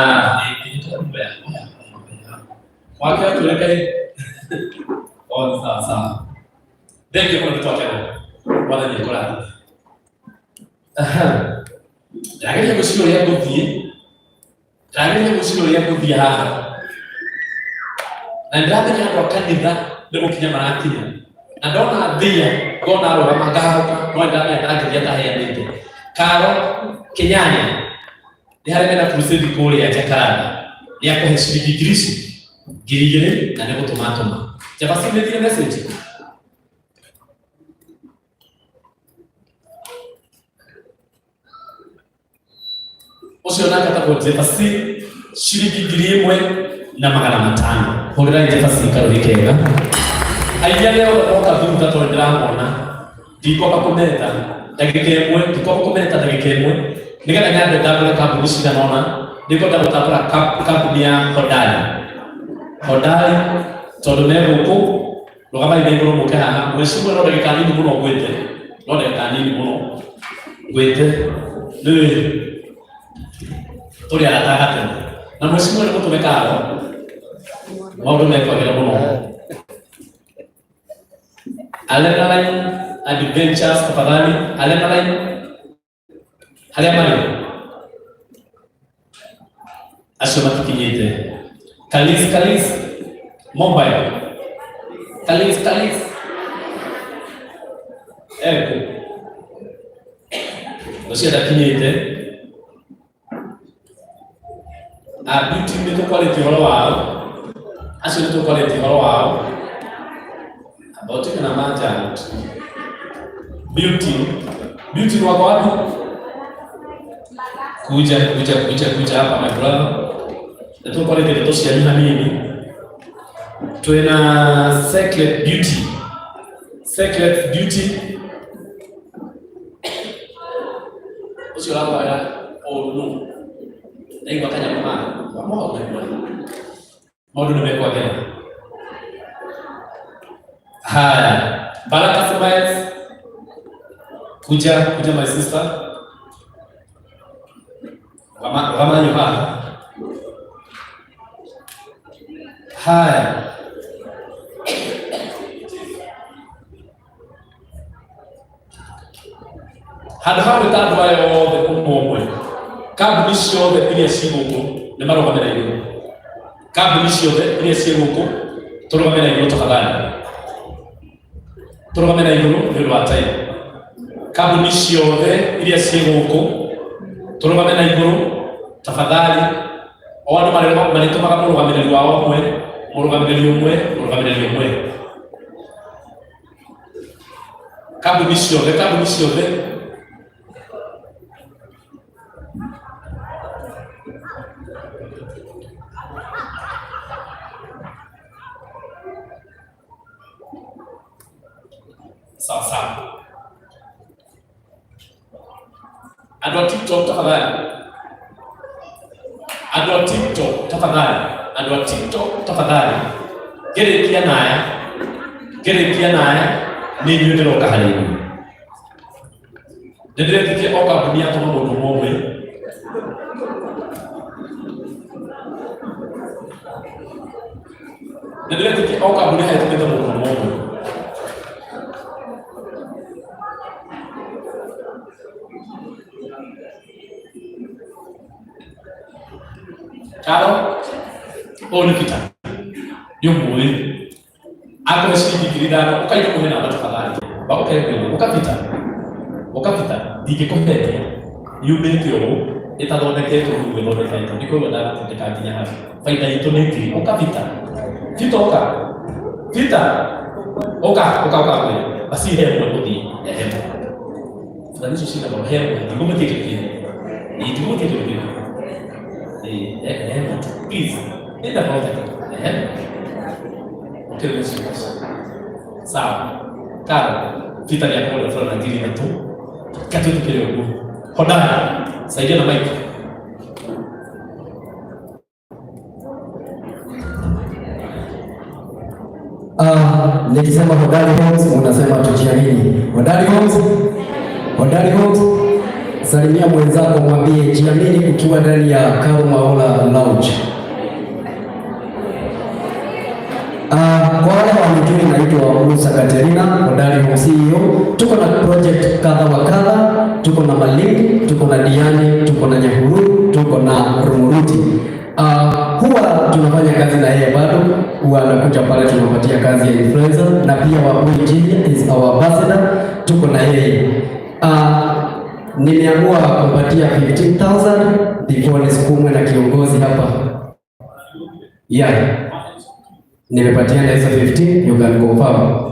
wake atũreke o sawa sawa. Thank you mũno, nĩ twakena. Mwathani akũrathime. Ndĩrageria gwĩciria ũrĩa ngũthiĩ, ndĩrageria gwĩciria ũrĩa ngũthiĩ haha, na ndĩramenya andũ a kanitha nĩ gũkinya marakinya, na ndona thia ngona arũgama ngahũka, no ndĩramenya ndangĩthiĩ ataheanĩte. Karo Kĩnyanya nĩ harĩa mena crusade kũrĩa Jakaranda, nĩ akũhe ciringi ngiri ici 2,000 na nĩ gũtũma atũma. Jabasi nĩ message. Ũcio nake atagwo Jefasi ciringi 1,500. Hũrĩrai Jefasi karũhĩ kega. Aingĩ arĩa othe moka thutha tondũ ndĩramona, ndikwamba kũmeta ndagĩka ĩmwe, ndikwamba kũmeta ndagĩka ĩmwe nĩgetha nyambe ndambũre kambuni cigana ũna. Nĩngwenda gũtambũra kambuni ya Hodari. Hodari tondũ me gũkũ, rũgamai na igũrũ mũke haha. Mwĩcimwe no ndagĩka nini mũno ngwĩte, no ndagĩka nini mũno ngwĩte, nĩ tũrĩ arata gatene na mwĩcimwe nĩ mũtũme karo maũndũ mekwagĩra mũno. Adrenaline Adventures, tafadhali. Adrenaline harĩa marĩ acio matikinyĩte. Kalis Kalis Mobile, Kalis Kalis eko ũcio ndakinyĩte. A Beauty nĩ tũkwarĩtie ũhoro wao, acio nĩ tũkwarĩtie ũhoro wao about na manja. Beauty, Beauty wako wapi? Kuja kuja kuja kuja hapa, my brother. Nĩ tũkwarĩtie ndeto cianyu hanini. Twĩna Secret Beauty, Secret Beauty ũcio ũrahoya ũru nũ ndaigua kanyamũ haha wamoha maũndũ nĩ mekwagĩra. Haya, Baraka Smiles, kuja kuja my sister. Rugama haha. Haya, handũ ha gwĩta andũ aya othe ũmwe ũmwe, kambuni ciothe iria ciĩ gũkũ nĩ marũgame na igũrũ. Kambuni ciothe iria ciĩ gũkũ tũrũgame na igũrũ tafadhali, tũrũgame na igũrũ nĩ ũndũ wa time. Kambuni ciothe iria ciĩ gũkũ tũrũgame na igũrũ tafadhali. O andũ marĩtũmaga mũrũgamĩrĩri wao ũmwe, mũrũgamĩrĩri ũmwe, mũrũgamĩrĩri ũmwe. Kambuni ciothe, kambuni ciothe. Sawa sawa. Andũ a TikTok tafadhali, andũ a TikTok tafadhali, andũ a TikTok tafadhali, ngĩrĩkia naya, ngĩrĩkia naya nĩ inyuĩ ndĩroka harĩ inyuĩ. Nĩ ndĩretĩkia o kambuni yatũma mũndũ ũmwe ũmwe. Nĩ ndĩretĩkia o kambuni hetũmĩte mũndũ ũmwe ũmwe. Karo ũyũ nĩ Peter, nĩ ũmũĩ, akũhe ciringi 5,000 ũkaire kũhe namba tafadhali, bagũke ngwĩre ũka Peter, ũka Peter, ndingĩkũhendia yumĩte ũũ ĩtathondeketwo ũguo ĩthondeketwo, nĩ koguo ndagũtindĩka nginya hau. Baita itũ nĩ ngiri. Ũka Peter, Peter ũka, Peter ũka, ũka ũka ngwĩre basi he ĩmwe ũthiĩ he ĩmwe fulani icio ciĩna goro, he ĩmwe ndigũmĩtie kĩndũ kĩngĩ, ndigũmĩtie kĩndũ kĩngĩ, he ĩmwe tu please, nenda goro thaka, ehe, okay, let's sawa. Karo Peter nĩ akũgũrĩra fulana 3,000 katwĩtĩkĩre ũguo. Hodari, saidia na mic.
Nikisema Hodari Homes unasema tujiamini. Hodari Homes, Hodari Homes. Salimia mwenzako, mwambie jiamini ukiwa ndani ya Caro Mwaura Lounge. Kwa wale wanijui, naitwa Musa Katerina Hodari Home CEO. Tuko na project kadha wa kadha, tuko na Malindi, tuko na Diani, tuko na Nyahururu, tuko na Rumuruti. Huwa tunafanya kazi na yeye bado, huwa anakuja pale tunapatia kazi ya influencer na pia Wambui Junior is our ambassador, tuko na yeye. Nimeamua kumpatia 15,000 before nisukumwe na kiongozi hapa. Yeah. Nimepatiana hizo 15, you can confirm.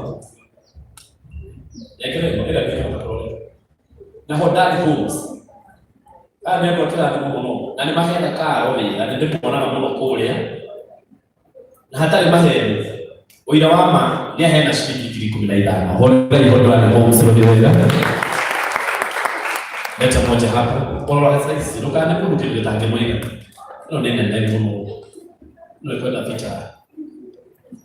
Na Hodari Homes aya nĩ andũ a kĩrathimo mũno na nĩ maheana karo wĩra nĩ ndĩmuonaga mũno kũrĩa na hatarĩ maheni ũira wa ma nĩ aheana ciringi 15,000. Hũrĩrai Hodari Homes rũrĩ wega. Leta moja hapa ũrora size ndũkane mũndũ kĩndũ gĩtangĩmũiga ĩno nĩ nene mũno ĩno ĩkwenda vita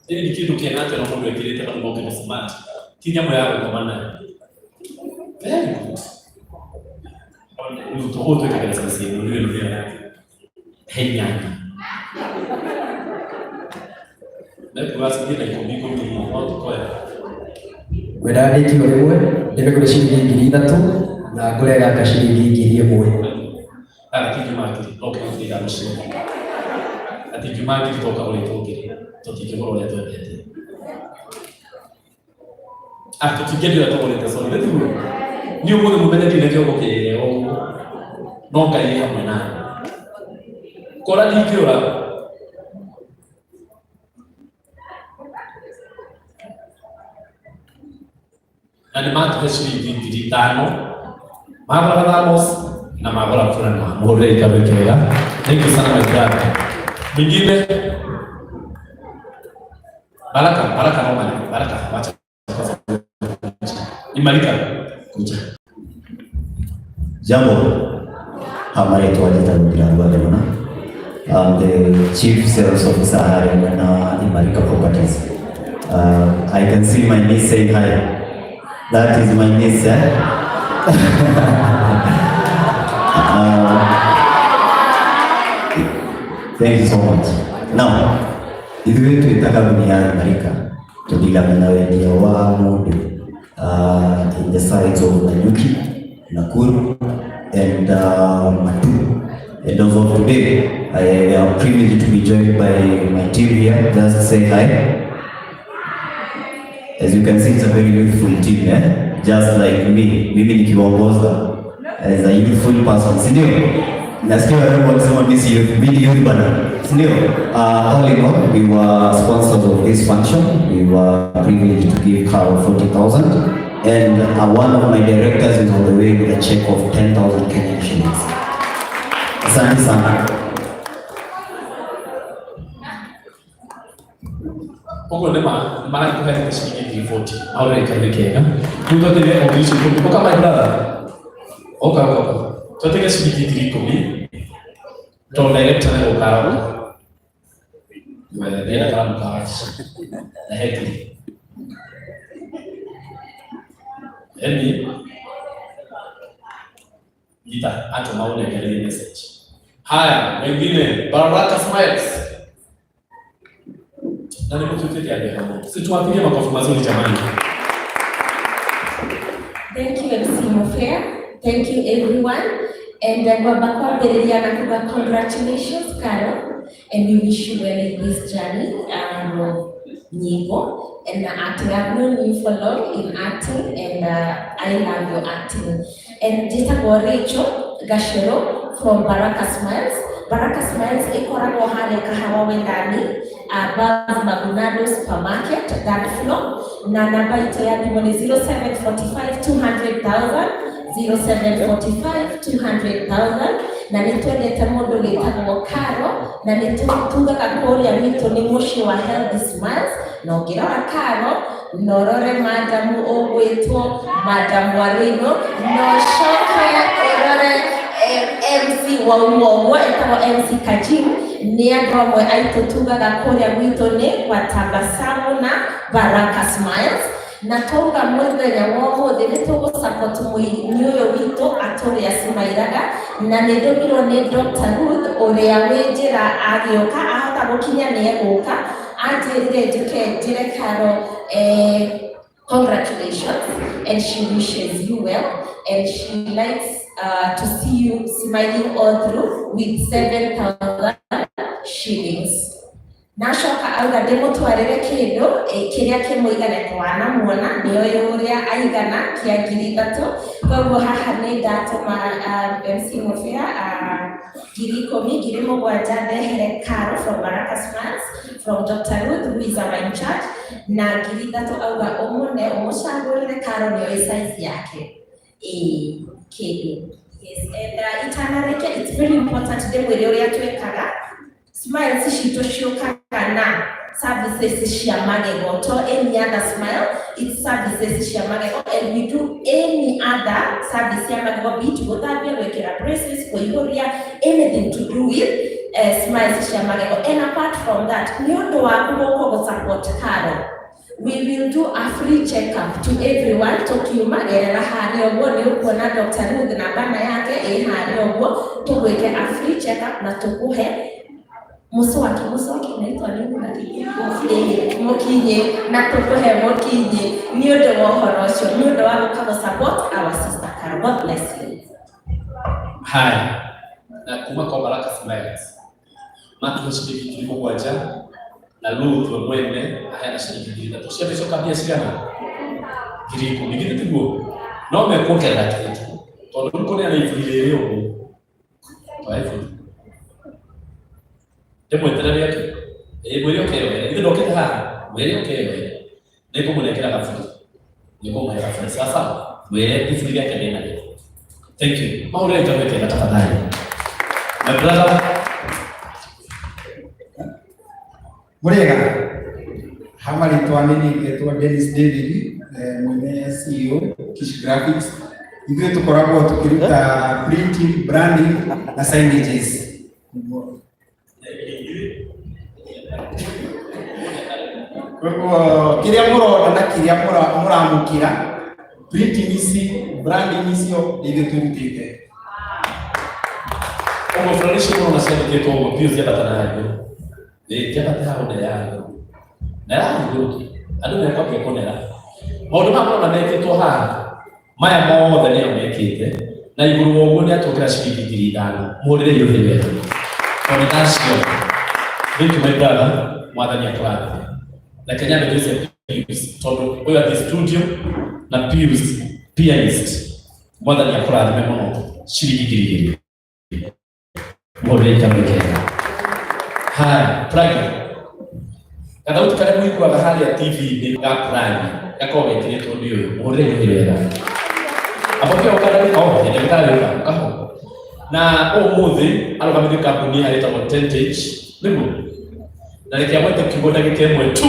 ĩni nĩ kĩndũ kĩega atĩ ona mũndũ ekĩrĩte bado no kĩno smart ti nyamũ ya gũkoma nayo. Very good. Rĩu tũgũ twĩkagĩra size ĩno nĩyo nĩyo yake he inyanya nekuga cithi na ikũmi ikũmi ũguo no tũkoya.
Ngwendaga ndĩkie o rĩmwe ndĩmĩgũre ciringi 3,000 na ngũre gaka ciringi 1,000.
Gatingiuma ngiri no kĩgũrĩ ithano ciothe gatingiuma ngiri to kagũrĩtwo ngiri tũtingĩgũra ũrĩa twendete. Ah, tũtingĩendia ũrĩa tũgũrĩte, sorry, nĩ tiguo niĩ ũmũthĩ mũthenya ndirĩ na kĩongo kĩega ũguo no Ngai ĩ hamwe nawe kora ndingĩũra. Na nĩ matũhe ciringi 5,000 magũra thermos na magũra burana. Mũhũrĩre ikaro kega. Thank you sana, my brother. Mwingine Baraka, Baraka Roman, Baraka, wacha kwanza. Imarika kuja.
Jambo, marĩtwa njĩtagwo Ndirangu Adona. I'm the Chief Sales Officer harĩa na Imarika Properties. I can see my niece saying hi. That is my niece, eh? Thank you so much. Now, ithuĩ twĩ ta kambuni ya Imarika tũthiaga na wendia wa mũndũ in the sides of Nanyuki, Nakuru and Matu. And as of today, I am privileged to be joined by my team here. Just say hi. As you can see, it's a very youthful team, eh? Just like me. Mimi nikiwaongoza as a youthful person, si ndio? Nasikia warembo wakisema mimi si youth, mimi ni youth bana, si ndio? All in all, we were sponsors of this function. We were privileged to give Carol 40,000 and one of my directors is on the way with a check of 10,000 Kenyan shillings. Asante sana.
Ũguo nĩ ma marakũhe ciringi 40,000 ahũrĩre ikaro kega. Rĩu twatĩre o ngiri icio ikũmi. Ũka, my brother, ũka ũka ũka twatĩre ciringi 10,000 tondũ director nĩ gũka aroka. Ndĩna karamu ka na he ngiri eni nyita atũma ũnengererie message. Haya, wengine, Baraka Smiles na nĩ mũtuĩkĩte andũ ega. Si tuwapigie makofi mazuri jamani.
Thank you, MC Mofea. Thank you, everyone. And ngwamba kwambĩrĩria na kuga congratulations, Carol, and we wish you well in this journey of nyimbo and acting. I've known you for long in acting and I love your acting. And njĩtagwo Rachel Gashero from Baraka Smiles. Baraka Smiles ĩkoragwo harĩa Kahawa Wendani above Magunado Supermarket, third floor, na namba itũ ya thimũ nĩ 0745 200,000, 0745 200,000. Na nĩ twendete mũndũ wĩtagwo Caro na nĩ tugaga kũrĩa gwitũ nĩ mũciĩ wa Healthy Smiles. Na ũngĩrora Caro na ũrore madamu ũgwĩtwo Madam Warino na ũcoke ũrore MC wa ũmwe etagwo MC Kajim nĩ andũ amwe aitũ tugaga kũrĩa gwitũ nĩ kwa tabasamu na Baraka Smiles. Na twauga mũthenya wa ũmũthĩ nĩ tũgũ support mũini ũyũ witũ atũrĩa cimairaga, na nĩ ndũmirwo nĩ Dr. Ruth ũrĩa wĩ njĩra agĩũka, ahota gũkinya nĩ egũka, anjĩrire njũke njĩre Karo congratulations, and she wishes you well, and she likes to see you smiling all through with 7,000 shillings. Nacoka auga ndĩmũtwarĩre kĩndũ kĩrĩa kĩmũigane, twanamuona nĩoĩ ũrĩa aigana, kĩa 3,000. Koguo haha nĩ ndatũma MC Mobea 10,000, 7,000 ndehere Caro from Baraka Smiles, from Dr. Ruth who is our in charge, na 3,000 auga ũmũne ũmũcagũrĩre. Caro nĩoĩ size yake ĩ kĩndũ. Yes, and itanarĩkia, it's very important ndĩmwĩre ũrĩa twĩkaga. Smiles citũ ciũkaga na services cia magego, to any other smile, it's services cia magego, and we do any other service ya magego, be it gũthambia, gwĩkĩra braces, kũihũria, anything to do with smiles cia magego. And apart from that, nĩ ũndũ waku gũkũ gũ support Caro, we will do a free checkup to everyone. Tukiuma gerera harĩa ũguo nĩ ũkuona Dr. Ruth na bana yake ĩ harĩa ũguo, tũgwĩke a free checkup na tũkũhe muswaki. Muswaki unaitwa nini na mũkinyĩ? Na tũkũhe mũkinyĩ nĩ ũndũ wa ũhoro ũcio, nĩ ũndũ wa gũka gũ support our sister Carol. God bless you.
Haya, na kuma kwa Baraka Smiles matuhe ciringi 7,000, na Ruth we mwene aheana ciringi 3,000. Cia mbeca mbia cigana? 10,000. Githĩ tiguo? No mekuongerera kĩndũ tondũ rĩu kũneana iburi rĩrĩ ũguo twa iburi ndĩmweterere ake ĩ mwĩre ũkeyoere. Githĩ ndokĩte haha? Mwĩre ũkeyoere, nĩngũmũnengera gaburi, nĩngũmũhe gaburi. Sasa mwĩre iburi rĩake ndĩnarĩo. Thank you. Mahũrĩre itarwĩte tafadhali, my brother.
Mũrĩega ha marĩtwa nĩ ngetwo Dennis David, mwene CEO Kish Graphics. Ithuĩ tũkoragwo tũkĩruta printing, branding na signages. Koguo kĩrĩa mũrona na kĩrĩa mũramũkĩra, printing ici, branding icio, nĩ ithuĩ tũrutĩte.
Ũguo bũrũri icio mũrona ciandĩkĩtwo ũguo biũ ciambata na igũrũ, ĩ kĩambate haha ũnere ya igũrũ na ya igũrũ, andũ mekwambia kũnera maũndũ maya mũrona mekĩtwo haha. Maya mothe nĩo mekĩte na igũrũ wa ũguo nĩ atuokera ciringi 5,000. Mũhũrĩre irũhĩ wega tondũ ndacio. Thank you, my brother. Mwathani akũrathime. Na Kenya Joseph Pius, tondũ ũyũ atĩ studio na Pius pianist, mwathani akũrathime mũno. Ciringi 2,000, mũhũrĩre ikamwĩkega. Haya, Prime gathauti karĩa mũiguaga harĩa TV-inĩ ga Prime gakoragwo gekĩrĩtwo nĩ ũyũ. Mũhũrĩre irũhĩ wega. Apokea ũkandagĩka o ndagĩtarĩ ũka ũkaho na ũmũthĩ arũgamĩtie kambuni harĩa ĩtagwo Tentage nĩguo, na reke agwete kiugo ndagĩka ĩmwe tu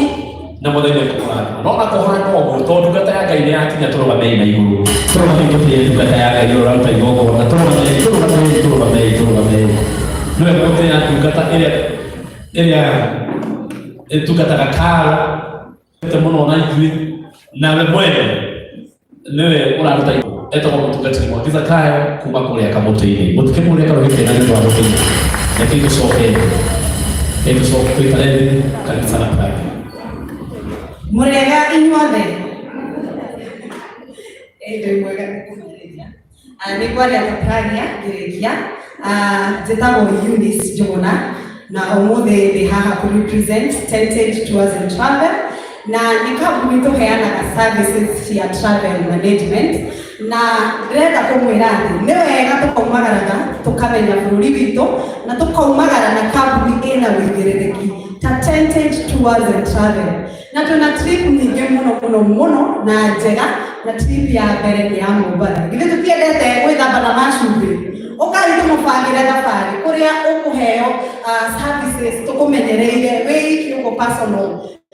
na mwathani ekũmũrathima. No na kũhana ũguo tondũ ndungata ya Ngai nĩ yakinya, tũrũgamei na igũrũ, tũrũgamei tũtĩe ndungata ya Ngai ũrĩa ũraruta igongona. Tũrũgamei, tũrũgamei, tũrũgamei, tũrũgamei. Nĩwe gũtĩa ndungata ĩrĩa ĩtungataga Karo te mũno na ithuĩ, nawe mwene nĩwe ũraruta, etagwo mũtungatĩri Mwangi Zakayo kuma kũrĩa Kamũtĩ-inĩ. Mũtikĩmũrĩa karũhĩ kega nĩ ũndũ wa gũkinya. Reke tũcoke, reke tũcoke tũikare thĩ. Karibu sana, Prime.
Mũrĩega inyuothe? Ĩ ndĩ mwega nĩ kũmĩrĩria. Nĩ ngwaria ta Prania ngĩrĩkia. Njĩtagwo Eunice Njuguna na ũmũthĩ ndĩ haha kũ represent Tentage Tours and Travel, na nĩ kambuni tũheanaga services cia travel management. Na ndĩrenda kũmwĩra atĩ nĩ wega tũkaumagaraga tũkamenya bũrũri witũ na tũkaumagara na kambuni ĩna wĩigĩrĩrĩki ta Tentage Tours and Travel. Na twĩna trip nyingĩ mũno mũno mũno na njega, na trip ya mbere nĩ ya Mombatha. Githĩ tũtiendete gwĩthamba na macumbĩ? Ũkai tũmũbangĩre thabarĩ kũrĩa ũkũheo services tũkũmenyereire wĩ iki ũguo personal.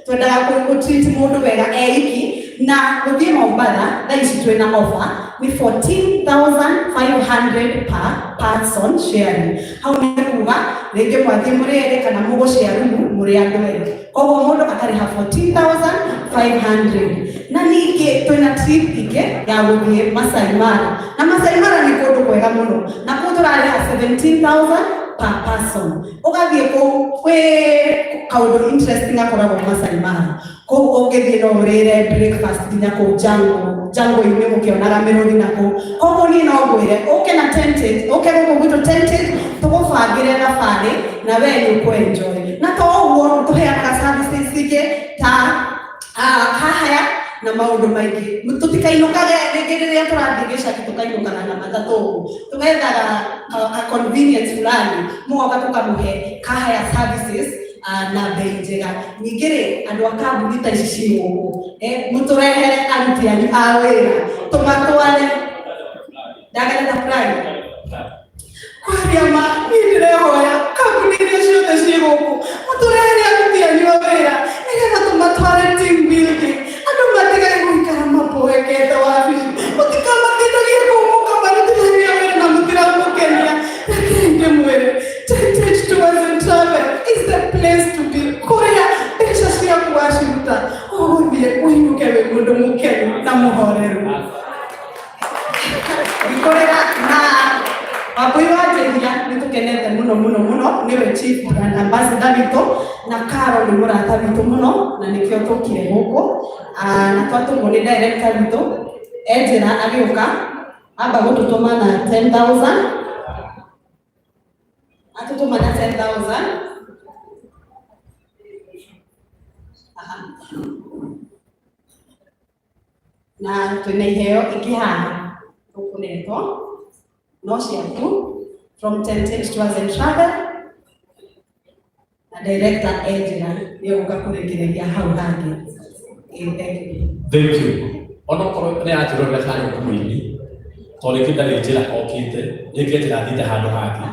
Twendaga gũ treat mũndũ wega e iki. Na gũthiĩ Mombatha thaa ici twĩna offer nĩ 14,500 per person sharing. Hau nĩ kuga rĩngĩ mwathiĩ mũrĩ erĩ kana mũgũshare room mũrĩ andũ erĩ, koguo mũndũ akarĩha 14,500. Na ningĩ twĩna trip ĩngĩ ya gũthiĩ Masai Mara, na Masai Mara nĩ kũndũ kwega mũno, na kũu tũrarĩha 17,000 per person. Ũgathiĩ kũu, kwĩ kaũndũ interesting gakoragwo Masai Mara. Kũu ũngĩthiĩ no ũrĩre breakfast nginya kũu jungle-inĩ ũkĩonaga mĩrũthi na kũu. Koguo niĩ no ngwĩre ũke na Tented, ũke gũkũ gwitũ Tented, tũgũbangĩre thabarĩ na we nĩ ũkũ-enjoy. Na to ũguo, tũheanaga services ingĩ ta hahaya na maũndũ maingĩ. Tũtikainũkage rĩngĩ rĩrĩa tũrathiĩ gĩcagi, tũkainũkaga na matatũ ũguo, tũgethaga ka convenience fulani, mũgoka tũkamũhe car hire services na bei njega. Ningĩ rĩ, andũ a kambuni ta ici ciĩ gũkũ, mũtũrehere aruti anyu a wĩra tũmatware. Ndagerera fulani kwaria ma, niĩ ndĩrehoya kambuni iria ciothe ciĩ gũkũ mũtũrehere aruti anyu a wĩra nĩgetha tũmatware team building, andũ matigage gũikara maboekete wabici. Mũtikamatindagie kũu mũkamarutithania wĩra na mũtiramũkenia. Rekei ndĩmwĩre, Tented Tours and Travel is the place to be, kũrĩa mbeca ciaku waciruta ũgũthiĩ ũinũke wĩ mũndũ mũkenu na mũhoreru. Ngĩkorera na Wambui wa Njehia, nĩ tũkenete mũno mũno mũno, nĩwe chief brand ambassador witũ, na Caro nĩ mũrata witũ mũno, na nĩkĩo tũkire gũkũ. Na twatũmwo nĩ director witũ e njĩra agĩũka, amba gũtũtũma na 10,000, atũtũma na 10,000. Aha. Na twĩna iheo ingĩ haha tũkũnetwo no ciaku from Tented Tours and Travel, na director e njĩra nĩ egũka kũrĩkĩrĩria hau hangĩ. Thank you.
Thank you. Onokorwo nĩ atwĩrorera harĩa thimũ-inĩ, tondũ rĩngĩ ndarĩ njĩra okĩte, rĩngĩ njĩra athiĩte handũ hangĩ,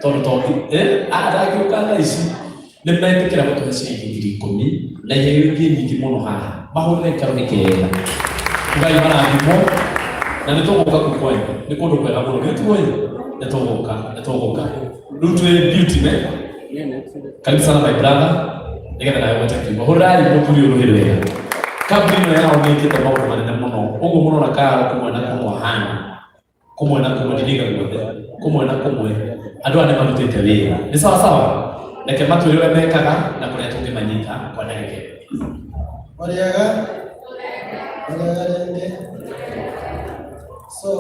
tondũ ndangĩũka thaa ici, nĩ metĩkĩra gũtũhe ciringi 10,000 na iheo ingĩ nyingĩ mũno haha. Mahũrĩre karuhi kega. Ngai marathimwo na nĩ tũgũka kũu kwanyu, nĩ kũndũ kwega mũno. Githĩ tiguo ĩ? Nĩ tũgũka, nĩ tũgũka. Rĩu twĩ Beauty ne? Karibu sana, my brother, nĩgetha nawe ũhote kiugo. Hũrĩrai mũthuri ũyũ rũhĩ rwega. Kambuni ĩno yao nĩ ĩkĩte maũndũ manene mũno. Ũguo mũrona Karo kũmwe na kũmwe ahana. Kũmwe na kũmwe ndiriga guothe. Kũmwe na kũmwe. Andũ aya nĩ marutĩte wĩra. Nĩ sawa sawa? Reke matwĩre ũrĩa mekaga na kũrĩa tũngĩmanyita kwa ndagĩka ĩmwe.
Mũrĩega? Mũrĩega rĩngĩ. So,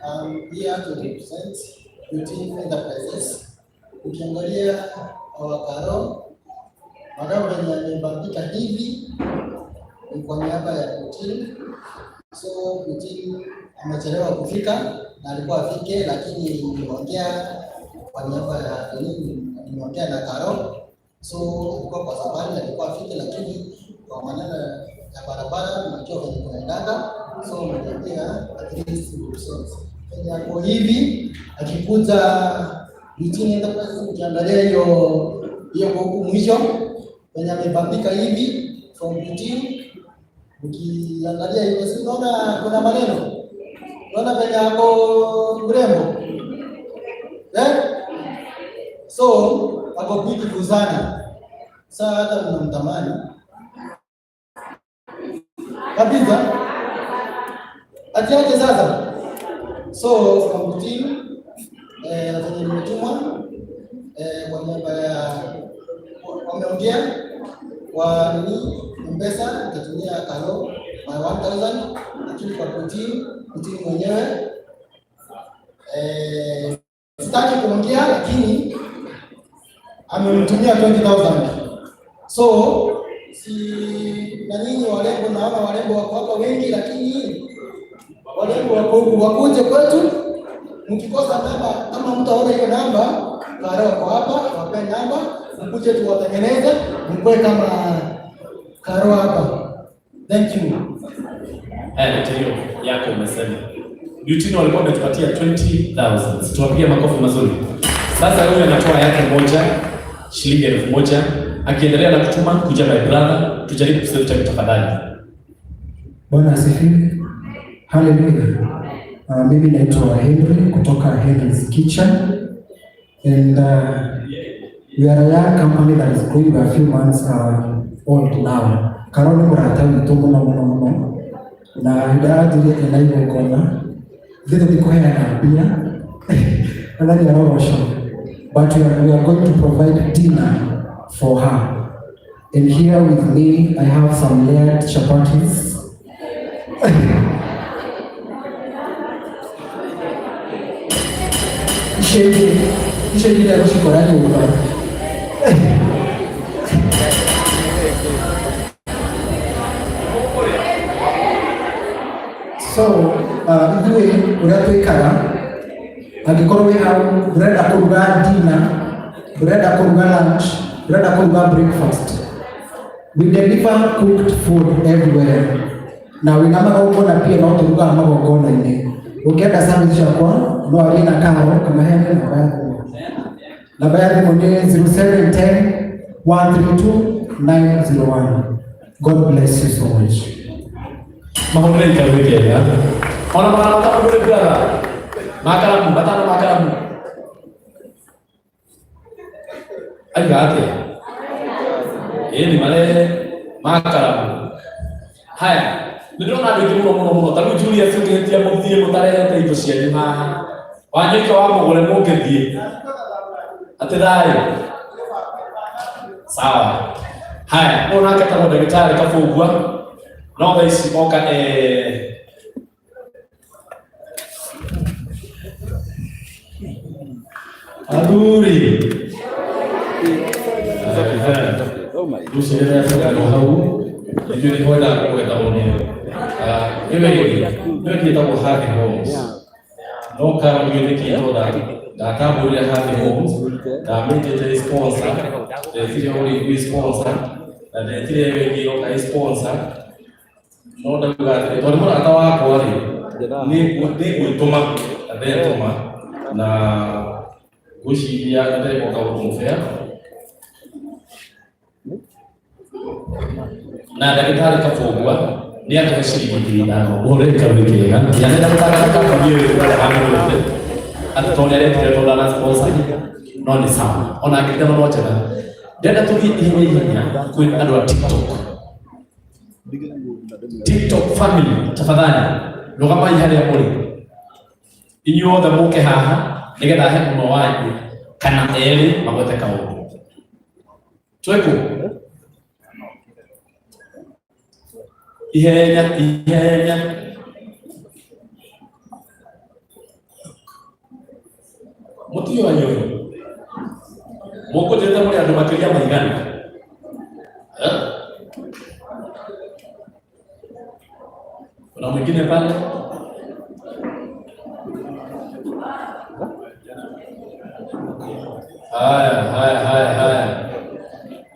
I'm here to represent Beauty Enterprises. Ukiangalia our Karo, madam venye amebambika hivi ni kwa niaba ya Putin. So Putin amechelewa kufika na alikuwa afike, lakini nimeongea kwa niaba ya nini, nimeongea na Karo. So alikuwa kwa safari, alikuwa afike, lakini kwa maneno ya barabara unajua venye kunaendanga, so ameniambia at least represent. Venye ako hivi akikuja Beauty Enterprises, ukiangalia hiyo hiyo huku mwisho venye amebambika hivi from Beauty, ukiangalia hiyo, si unaona kuna maneno, unaona venye ako mrembo, eh? So ako beautiful sana. Sasa hata mnamtamani kabisa, atiaje sasa. So from team venye nimetumwa kwa niaba ya wameongea kwa nini M-Pesa nitatumia Karo my 1000, lakini kwa Putin, Putin mwenyewe sitaki kuongea, lakini amemtumia 20,000. So si na nyinyi warembo, naona warembo wako hapa wengi, lakini warembo wako huku, wakuje kwetu. Mkikosa namba, kama mtu aona hiyo namba, Karo wako hapa, wape namba, mkuje tuwatengeneze, mkue kama Karo hapa. Thank you.
Haya, ndio hiyo yako umesema. Beauty walikuwa wametupatia 20,000. Tuwapigie makofi mazuri. Sasa huyu anatoa yake moja, shilingi 1,000. Akiendelea na kutuma, kuja my brother, tujaribu kusave time tafadhali.
Bwana asifiwe. Haleluya. Mimi naitwa Henry kutoka Henry's Kitchen and we are a young company that is growing. We are a few months old now. Karo nĩ mũrata witũ mũno mũno mũno na hĩndĩ aranjĩria ena igongona ithuĩ tũtikũheana mbia ona nĩ arogocwo, but we are going to provide dinner for her. And here with me I have some layered chapatis. Icio ingĩ ndegũcikora nyũmba. So ithuĩ ũrĩa twĩkaga, angĩkorwo wĩ hau ndũrenda kũruga dinner, ndũrenda kũruga lunch, ndũrenda kũruga breakfast, we deliver cooked food everywhere. Na wĩna magongona pia no tũrugaga magongona-inĩ. Ũngĩenda service ciakwa no arie na Karo kana heane namba ya thimũ. Namba ya thimũ nĩ 0710 132 901. God bless you so much.
Mahũrĩre ikarũ kega ona magana matano ndũrĩ brother makaramu matano makaramu aiga atĩa ĩĩ nĩ marehe makaramu. Haya, nĩ ndĩrona andũ aingĩ mũno mũno mũno. Ta rĩu Julius, ũngĩhĩtia mũthiĩ mũtarehete indo cianyu haha, Wanyoike wa mũgũre mũngĩthiĩ atĩ thayũ sawa. Haya, ũyũ nake etagwo ndagĩtarĩ Kabũngua, no thaa ici oka athuri rũcinĩ hau ithuĩ nĩ twendaga kũgweta mũno ĩyo ĩngĩ ĩyo ĩngĩ ĩtagwo Happy Homes, no karo gĩthĩkĩtwo ndatambũrire Happy Homes, ndamĩtĩte sponsor, ndetire ũrĩ sponsor na ndetire ĩyo ĩngĩ ĩroka ĩ sponsor, no ndauga atĩrĩ tondũ mũrata wakwa rĩ nĩ ngwĩtũma na ndetũma na ngwĩciria ndegoka gũkũmũbea na ndagĩtarĩ Kabũngua nĩ atũhe ciringi 5,000. Mũhũrĩre karũhĩ kega ndianenda gũtangatha kambuni ĩyo ĩrĩa amĩgũrĩte atĩ tondũ nĩ aretire tondũ ana sponsor, no nĩ sawa, ona angĩkana no njega. Ndĩrenda tũthiĩ ihenya ihenya kwĩ andũ a TikTok. TikTok family, tafadhali rũgamai harĩa mũrĩ inyuothe, mũke haha nĩgetha he ũmwe wanyu kana erĩ magwete kaũndũ twĩkũ ihenya ihenya. Mũtio wanyu ũyũ mũkũnjĩrĩte mũrĩ andũ makĩria maigana? Eh? Kuna mwingine pale? Haya, haya, haya, haya,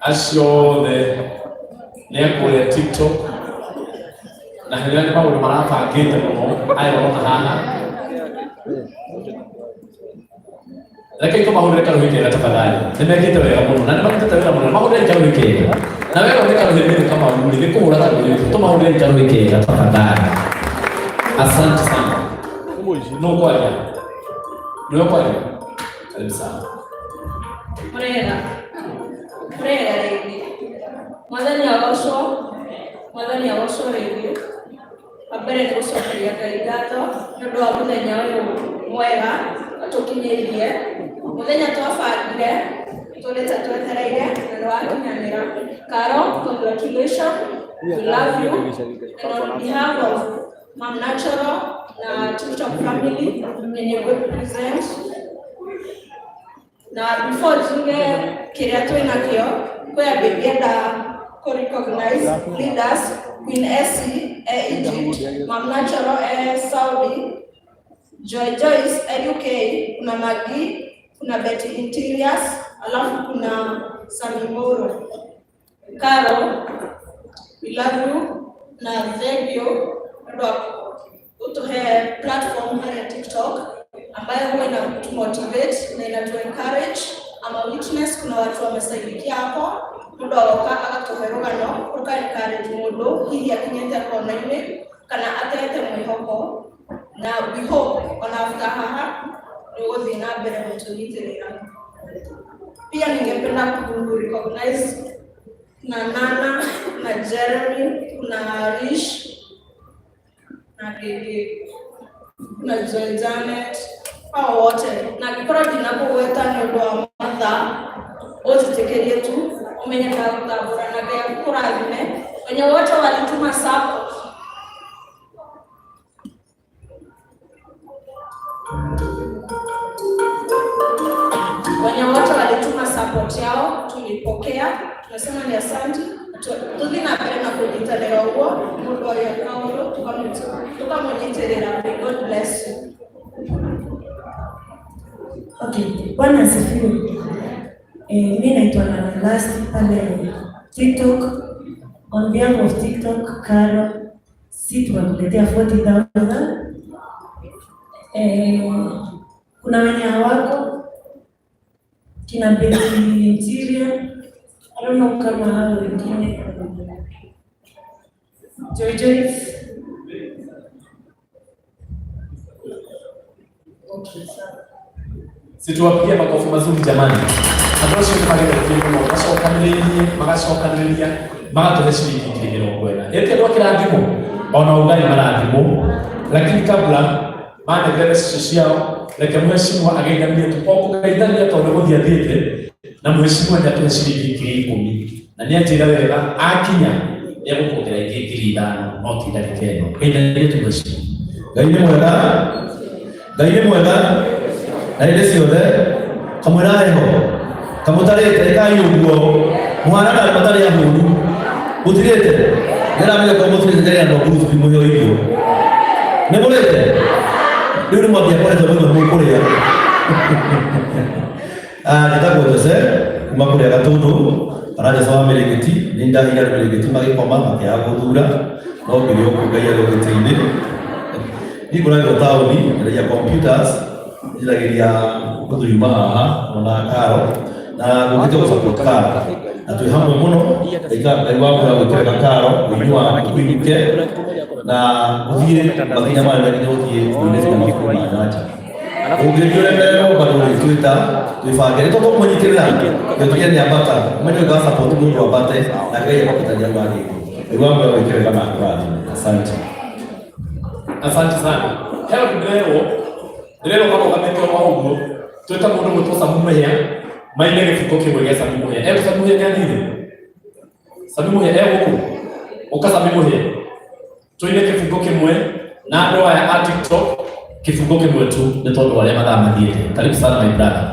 acio othe nĩ akũrĩa TikTok na hĩndĩ ĩrĩa nĩ maũndũ marabangĩte mũno aya ũrona haha. Reke tũmahũrĩre karũhĩ kega tafadhali, nĩ mekĩte wega mũno na nĩ marutĩte wĩra mũno. Mahũrĩre karũhĩ kega na wega nĩ karũhĩ nĩ Kamau rĩ nĩ kũhũra karũhĩ. Tũmahũrĩre karũhĩ kega tafadhali. Asante sana. No kwaria nĩwe kwaria, karibu sana.
Murega. Murega rĩngĩ. Mwathani agocwo. Mwathani agocwo rĩngĩ. Wa mbere nĩ gũcokeria Ngai ngatho nĩ ũndũ wa mũthenya ũyũ mwega atũkinyĩirie. Mũthenya twabangire tũrĩte twetereire na nĩ wakinyanĩra. Caro, congratulations. We love you. And on behalf of Mom Natural na TikTok family yenye represent na before njuge kĩrĩa twĩ nakĩo, kwĩ andũ ingĩenda kũ recognize leaders: Queen Essie e Egypt, Mom Natural e Saudi, Joy Joyce e UK, kuna Maggie, kuna Betty Interiors, alafu kuna Sami Moro. Caro, we love you na thank you nĩ ũndũ wa utuhe platform harĩa TikTok ambayo huwa inatumotivate na inatu encourage. Ama witness, kuna watu wamesaidikia hapo, mundu agoka agatuhe rugano ruka encourage mundu hihi akinyite kona-ini kana atete mwihoko, na we hope ona after haha ni uguthii na mbere gutunyitirira. Pia ningependa ku recognize na Nana na Jeremy, kuna Rish na Gigi na Joy Janet, hao wote na angĩkorwo ndinakũgweta nĩ ũndũ wa mathaa ũnjĩtĩkĩrie tu ũmenye ndagũtambũra na Ngai akũrathime. Wenye wote walituma support. Wenye wote walituma support yao tulipokea, tunasema ni asante. Tuthi na mbere na kũnyitanĩra ũguo mũndũ ũrĩa kaũndũ tũkamũnyitĩrĩra. May God bless you.
Okay, Bwana asifiwe. Mi naitwa Nana Last pale TikTok. On behalf of TikTok, Caro, si tunakuletea 40,000. Kuna wenye hawako kina Betty Interior. I don't know kama hao wengine. Joy Joyce. Okay, sawa.
Situwapigie makofi mazuri jamani. Andũ acio nĩ mageretie mũno macokanĩrĩirie magacokanĩrĩria magatũhe ciringi 40,000. Ĩti andũ a kĩrathimo ona ugai marathimwo, lakini kabla manengere icio ciao reke mheshimiwa ageithanie tu o kũgeithania tondũ gũthiĩ athiĩte na mheshimiwa nĩ atũhe ciringi 10,000 na nĩ anjĩra wega akinya nĩ egũkuongerera ingĩ 5,000 no ti ndagĩka ĩno. Geithania tu mheshimiwa.
Ngai nĩ mwega, Ngai nĩ mwega na hĩndĩ ciothe kamwĩra heho kamũtarĩte ĩkai ũguo mũhana na matarĩ ahũnu mũtirĩte nĩramenya korwo mũtirĩte njarĩ andũ a Bruce mũheo irio nĩ mũrĩte rĩu nĩ mwambia kwarĩte mũno mũkũrĩa. Njĩtagwo Jose kuma kũrĩa Gatũndũ kana Jose wa Mĩrĩngĩti. Nĩ ndaheire andũ Mĩrĩngĩti magĩkoma makĩaga gũthura no ngĩrĩ o kũu Ngai arĩ o gĩtĩ-inĩ. Niĩ ngũragĩrwo taũni nyendagia computers njiragĩria gũthuriuma haha ona Karo na gũkĩte gũ support Karo na twĩ hamwe mũno. Ngai wa mwega gwĩkĩrĩra Karo ũini waku ũinũke na ũthiĩ makinya manene nginya ũthiĩ ũinĩte na mabũrũri ma nja. Ũngĩthiĩ ũremererwo bado ũrĩtwĩta twĩbange nĩ tũkũmũnyitĩrĩra gĩtuge nĩ ambata ũmenye ũga support mũndũ ambate na Ngai akwambatagia andũ angĩ. Ngai wa mwega gwĩkĩrĩra na akũrathime. Asante.
Asante sana. Hero ndĩrerwo karũgamĩte o ũguo twĩta mũndũ gwĩtwo Samu Mũhĩa maine gĩbuko kĩmwe gĩa Samu Mũhĩa. Egũ Samu Mũhĩa nĩathire? Samu Mũhĩa egũkũ? Ũka Samu Mũhĩa. Tũine kĩbungo kĩmwe na andũ aya a TikTok kĩbungo kĩmwe tu nĩ tondũ arĩa mathaa mathiĩte. Karibu sana my brother.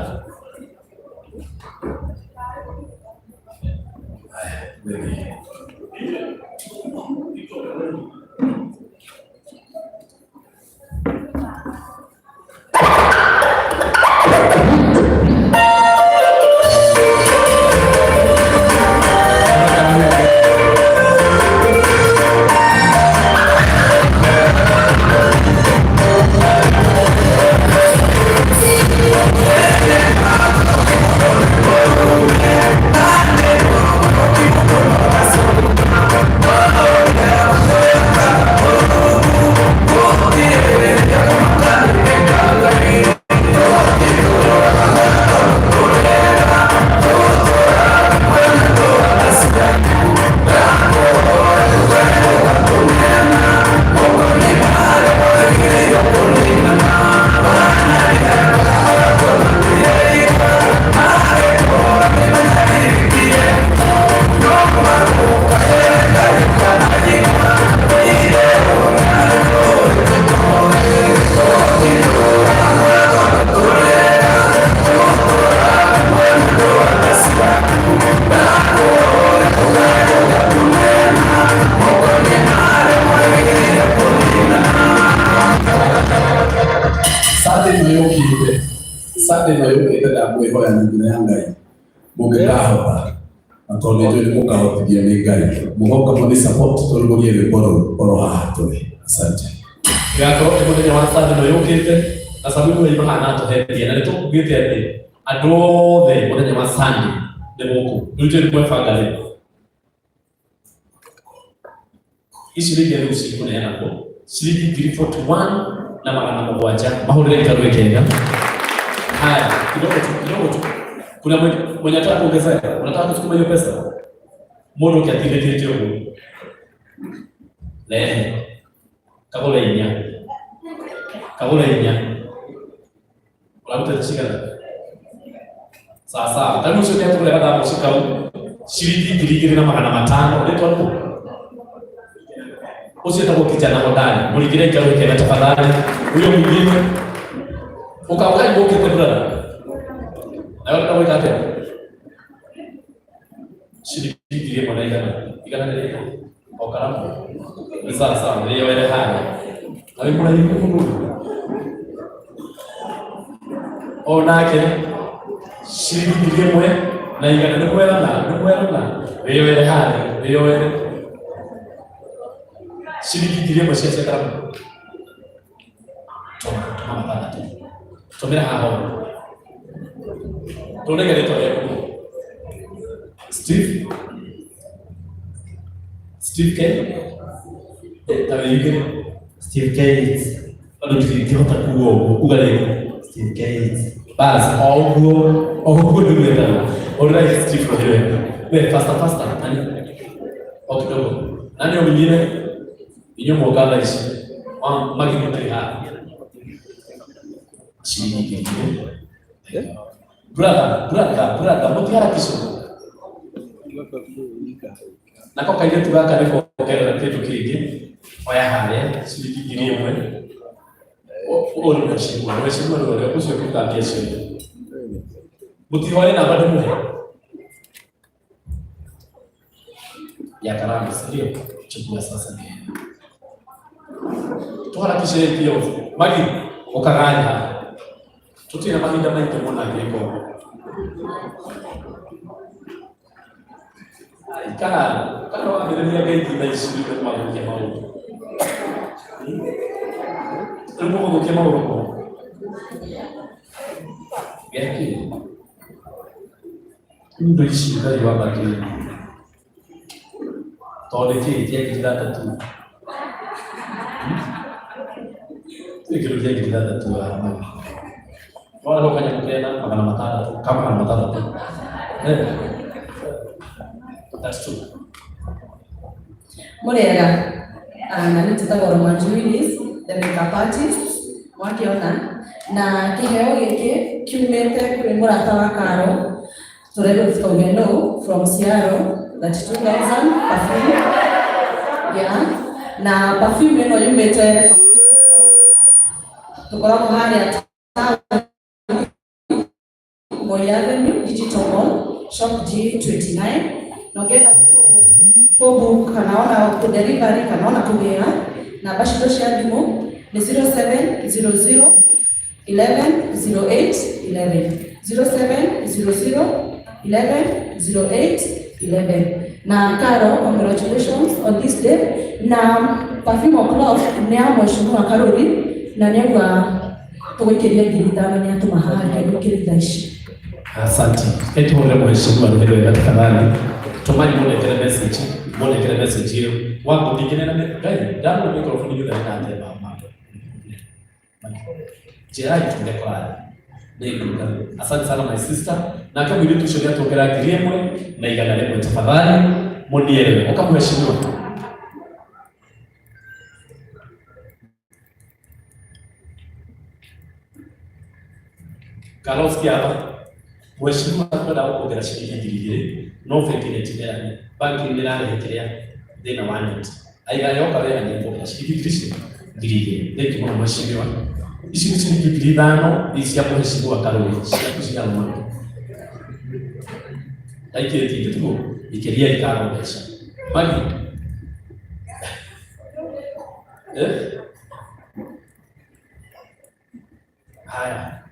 Sunday ĩno yũkĩte, Sunday ĩno yũkĩte ndamwĩhoya na njĩra ya Ngai mũngĩkahota na tondũ nĩ njũĩ nĩ mũkahotithio nĩ Ngai mũgoka mũni support tũrugũrie rwĩmbo rũu oro haha tũrĩ. Asante.
Ĩgakorwo ĩ mũthenya wa Sunday ĩno yũkĩte na Samu Mũhĩa mahana atũhetie na nĩ tũkugĩte atĩ Andũ othe mũthenya wa Sunday nĩ gũkũ. Rĩu njũĩ nĩ mwebanga rĩ. Ici rĩngĩ rĩu cikũneanagwo ciringi 41,700. Mahũrĩre itarũ ikega. Haya, kidogo tu, kidogo tu. Kuna mwenye anataka kuongezea, unataka kusukuma hiyo pesa? Mũndũ ũkĩatigĩtie ũguo. Lehe. Kagũra inya. Kagũra inya. Ũrarutĩte cigana? Sawa sawa. Ta rĩu ũcio nĩatũgũrĩra gathamoci kau ciringi 2500. Rĩtwa nũ? Ũcio etagwo kijana hodari. Mũringĩre itarũ ikega tafadhali. Huyo mwingine. Ũkaũkai mũkĩte brother. Nawe ũrenda gwĩka atĩa? Ciringi 1100. Igana nĩ rĩrĩkũ? O karamu. Nĩ sawa sawa, nĩyoere harĩa. Na wĩ mũraihu mũno. O nake ciringi 1100 nĩ mwerana, nĩ mwerana. Wĩyoere harĩa, wĩyoere. Ciringi 1000 cia karamu. Tũma, tũma matandatũ. Tũmĩra haha ũguo. Tũnenge rĩtwa rĩaku. Steve? Steve K? Ta wĩigĩre.
Steve K.
Andũ ndingĩhota kuga ũguo, uga rĩngĩ.
Steve K.
Bas, o ũguo, o ũguo nĩguo ĩtagwo. Alright, Steve Rohire. We, faster, faster. Nani? O kidogo. Nani mwingine? Inyuĩ mwoka thaa ici. Magi mũtirĩ haha. Ciringi 2000. Brother, brother, brother, mũtiharakicwo. Nako kairĩtu gaka nĩ kuongerera kĩndũ kĩngĩ. Oya harĩa, ciringi 1000. Ũyũ nĩ mheshimiwa, mheshimiwa nĩ ũrĩa ũcio ũkĩruta mbia ciothe. Mũtihoe namba ndĩmũhe. Ya karamu, si ndio? Chukua sasa ni. Tuharakishe hiyo. Magi, ukaganya. Tutirĩ na mahinda maingĩ mũno angĩka ũguo. Ikara, kana wambĩrĩria ngeithi thaa ici rĩu nĩ magũthũkia maũndũ. Rĩu mũgũthũkia maũndũ mũno. Gĩakĩ? Indo ici Ngai wa matũ. Tondũ kĩ kĩa 6000. Kĩ kĩndũ kĩa 6000 wa magi. Wona hau kanyamũ kena 600, ka 600. That's true.
Mũrĩega, na nĩ njĩtagwo Romanju Willis, the makeup artist, mwakĩona, na kĩheo gĩkĩ kiumĩte kũrĩ mũrata wa Karo, tũrerwo tũkauge no, from Seattle, 32,000 perfume. Yeah. Na perfume ĩno yumĩte tũkoragwo harĩa town, Moi Avenue, Digital Mall, shop G29. Na ũngĩenda kũbook kana ona kũ delivery kana ona kũgĩra, namba citũ cia thimũ nĩ 0700 11 08 11, 0700 11 08 11. Na Karo, congratulations on this day. Na perfume o'clock nĩ ya mheshimiwa Karuri, na nĩaigua tũgũikĩria 5000 nĩ atũma haha ngĩkĩria thaa ici.
Asante. Eti hore mheshimiwa Ruhero wega tafadhali. Tumani mũnengere message, mũnengere message hiyo. Wangu ndingĩnena nĩ Ngai, ndamũ microphone yothe ndate mama. Njĩrai tũrĩa kũrathiĩ. Nĩnguga. Asante sana my sister. Nake mũirĩtu ũcio nĩatuongera 1100 tafadhali. Mũnielewe. Ũka mheshimiwa. Karoskia hapa. Mheshimiwa twenda gũkuongera ciringi 2000 no bengi nĩ ĩtineane. Banki nĩ ĩrarehe kĩrĩa thĩna wa net. Aiga yoka wega nĩ ĩkuongerera ciringi ngiri icio 2000. Thank you mũno mheshimiwa. Ici nĩ ciringi 5000 ici cia mheshimiwa Karũri ciaku cia rũma. Aikĩtie tiguo ikĩria ikaro mbeca. Magi. Haya.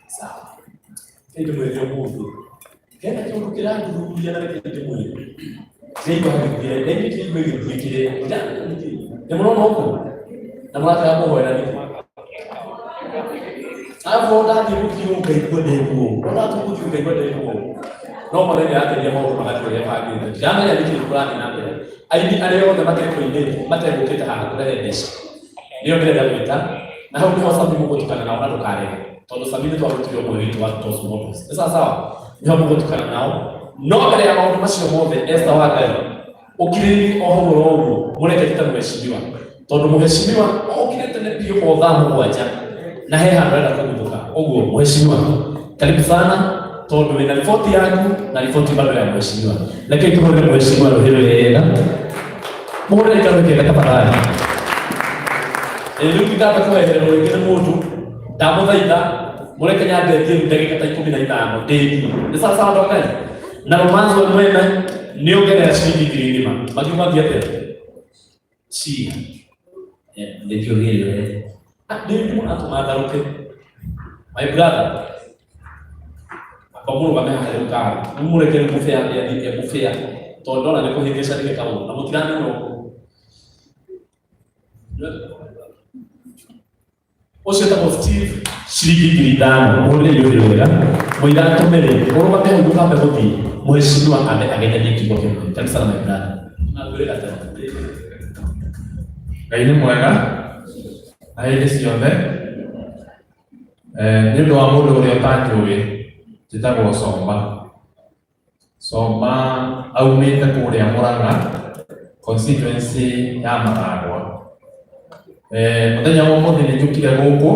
Sawa. Ndimwĩre ũmũthĩ. Hena kĩũndũ kĩrangururia na reke ndĩmwĩre. Ndĩraigua hagĩthiĩ, ndĩraigua kĩigua gĩthiĩ kĩrĩa. Nĩ mũrona ũguo? Na mũrataga kũhoera nĩkĩ? Arabu ndathiĩ gũthiĩ ũũ ngaigua ndĩkuo. Ndathiĩ gũthiĩ ngaigua ndĩkuo. No mwana nĩ arateithia maũndũ magathiĩ ũrĩa bangĩte. Ndiramenya nĩkĩ kũrathiĩ na mbere. Aini arĩa othe matekũinĩte, mategũkĩte haha kũrehe mbeca. Nĩo ndĩrenda gwĩta. Na hau nĩho Sami mũgũtukana nao na ndũkarege. Tondũ Sami nĩ twarutire ũmwe witũ wa Toss Models. Nĩ sawa sawa? Nĩho mũgũtukana nao. No mbere ya maũndũ macio mothe, Esther wa Ngai, ũkirĩrĩrie o hau oro ũguo, mũreke njĩte mũheshimiwa. Tondũ mũheshimiwa okire tene biũ o thaa 7 na he handũ arenda kũguthũka. Ũguo mũheshimiwa, karibu sana tondũ wĩna riboti yaku na riboti bado ya mũheshimiwa. Reke tũhũrĩre mũheshimiwa rũhĩ wega. Mũhũrĩre ikarũ kega tafadhali. Ĩ rĩu ndingamba kwehererwo rĩngĩ nĩ mũndũ ndamũthaitha mũreke nyambe thiĩ ndagĩka ta 15 ndĩthiĩ. Nĩ sawa sawa andũ a Ngai? Na rũmanzo we mwene nĩ ongerera ciringi ngiri ng'ima. Makiuga athiĩ atĩa? Cia.
Nĩkĩũgĩrĩre.
Nĩ mũratũma tharũke. My brother, amba mũrũgame haha rĩu karo. Rĩu mũreke rĩu mũbĩa athiĩ athiĩ e mũbĩa. Tondũ ndona nĩ kũhĩngĩcanire kaũndũ na mũtiramenya ũguo. Ũcio etagwo Steve ciringi 5,000 mũhũrĩre iũrĩ wega mũira atũme rĩ ũrũgame hau ndũkambe gũthiĩ mũheshimiwa ambe ageithanie kiugo kĩmwe. Karibu sana my brother. Nakwĩrĩra atĩa?
Ngai nĩ mwega na hĩndĩ ciothe. Nĩ ũndũ wa mũndũ ũrĩa ũtanjũĩ, njĩtagwo Somba. Somba aumĩte kũrĩa Mũrang'a, constituency ya Maragwa. Mũthenya wa ũmũthĩ nĩ njũkire gũkũ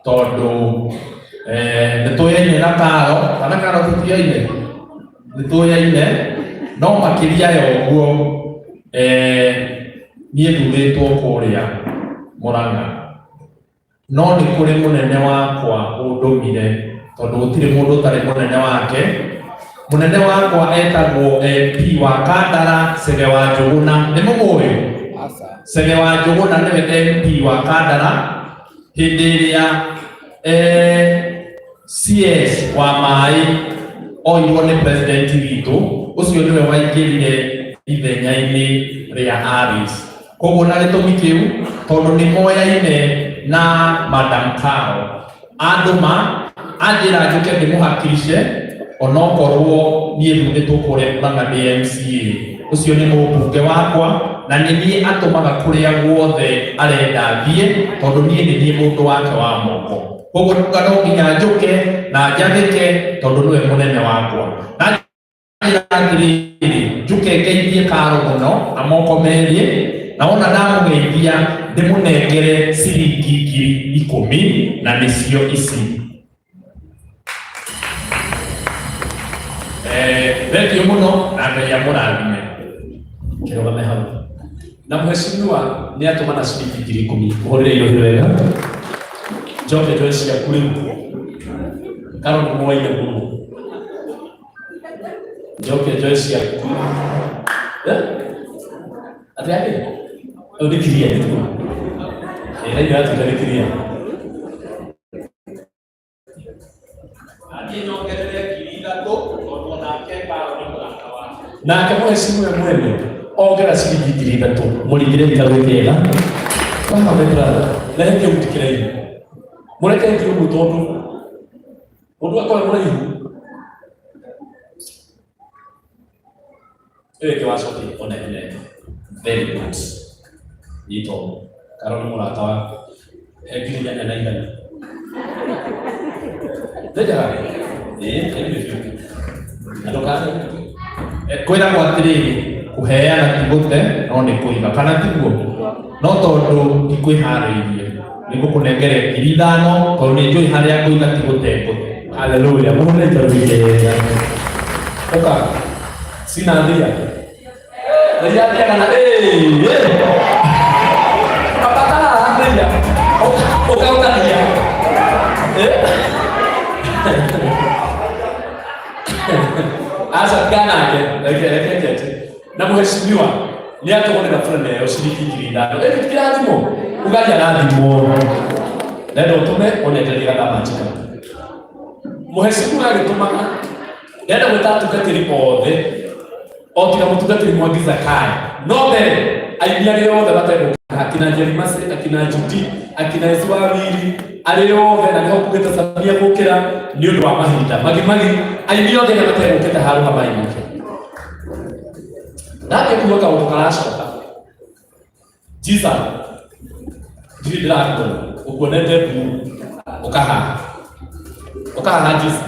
tondũ nĩ tũyaine na Karo, kana Karo tũtiyaine? Nĩ tũyaine, no makĩria ya ũguo niĩ thurĩtwo kũrĩa Mũrang'a. No nĩ kũrĩ mũnene wakwa ũndũmire, tondũ gũtirĩ mũndũ ũtarĩ mũnene wake. Mũnene wakwa etagwo MP wa Kandara, Chege wa Njũgũna. Nĩ mũmũĩ? Chege wa Njũgũna nĩwe MP wa Kandara. Hĩndĩ ĩrĩa CS wa maĩ oirwo nĩ president witũ, ũcio nĩwe waingĩrire ithenya-inĩ rĩa Alice. Koguo na gĩtũmi kĩu, tondũ nĩ moyaine na Madam Caro, andũma anjĩra njũke ndĩmũhakirishe onokorwo niĩ thurĩtwo kũrĩa Murang'a ndĩ MCA. Ũcio nĩ mũmbunge wakwa na nĩ niĩ atũmaga kũrĩa guothe arenda thiĩ, tondũ niĩ nĩ niĩ mũndũ wake wa moko. Koguo nduga no nginya njũke na njathĩke tondũ nĩwe mũnene wakwa. Na anjĩra atĩrĩrĩ, njũke ngeithie Karo mũno na moko merĩ, na wona ndamũgeithia ndĩmũnengere ciringi 10,000 na nĩcio ici. Thengiũ mũno na Ngai amũrathime.
Kĩrũgame hau. Na mheshimiwa nĩ atũma na ciringi 10,000. Mũhũrĩre irohi wega. Njoke njoe ciaku rĩu. Karo nĩ mwaire mũno. Njoke njoe ciaku. Atĩ atĩ? Ũyũ nĩ kiria nĩguo. Ĩĩ yatuĩka nĩ kiria.
Niĩ nyongerere 3,000 tondũ onake Karo nĩ mũrata wakwa.
Nake mũheshimiwa mwene ongera ciringi 3,000 mũringĩre itarũ kĩega. Haha my brother, rehe kĩhuti kĩraihu. Mũreke ngiũ ũguo tondũ mũndũ akorwo e mũraihu. Ĩyo ĩngĩ wacokia one ĩno. Very good. Nyita ũguo. Karo nĩ mũrata waku. He 8,100. Ndenjaga? Ĩĩ, ĩĩ biũ. Na ndũkane.
Kwĩragwo atĩrĩrĩ, kũheana ti gũte no nĩ kũiga, kana tiguo? No tondũ ndikwĩharĩirie, nĩ ngũkũnengere 5,000 tondũ nĩ njũĩ harĩa ngũiga ti gũte ngũte.
Hallelujah. Mũhũrĩre itaro wega. Ũka. Sina thia. Thia thia kana ĩĩ. Apatana thia. Ũka ũka thia. Aca tigana nake. Reke reke njete. Na mheshimiwa nĩ atũgũrĩra fulana ĩyo ciringi 5,000. Ĩĩ kĩrathimo. Ugaria rathimo. Ndenda ũtũme ũnengerie gathamanjika. Mheshimiwa agĩtũmaga ndenda gwĩta atungatĩri othe. O tiga mũtungatĩri Mwangi Zakayo no mbere aini arĩa othe mategũka akina Jerimasi akina Judy akina Yesu Wawiri arĩa othe na nĩho kugĩte Samia gũkĩra nĩ ũndũ wa mahinda magimagi aini othe arĩa mategũkĩte harũha mainũke ndambia kuga kaũndũ karacoka Jisa ndirĩ ndĩrakuona ũkuonete mburu ũkahaha ũkahaha Jisa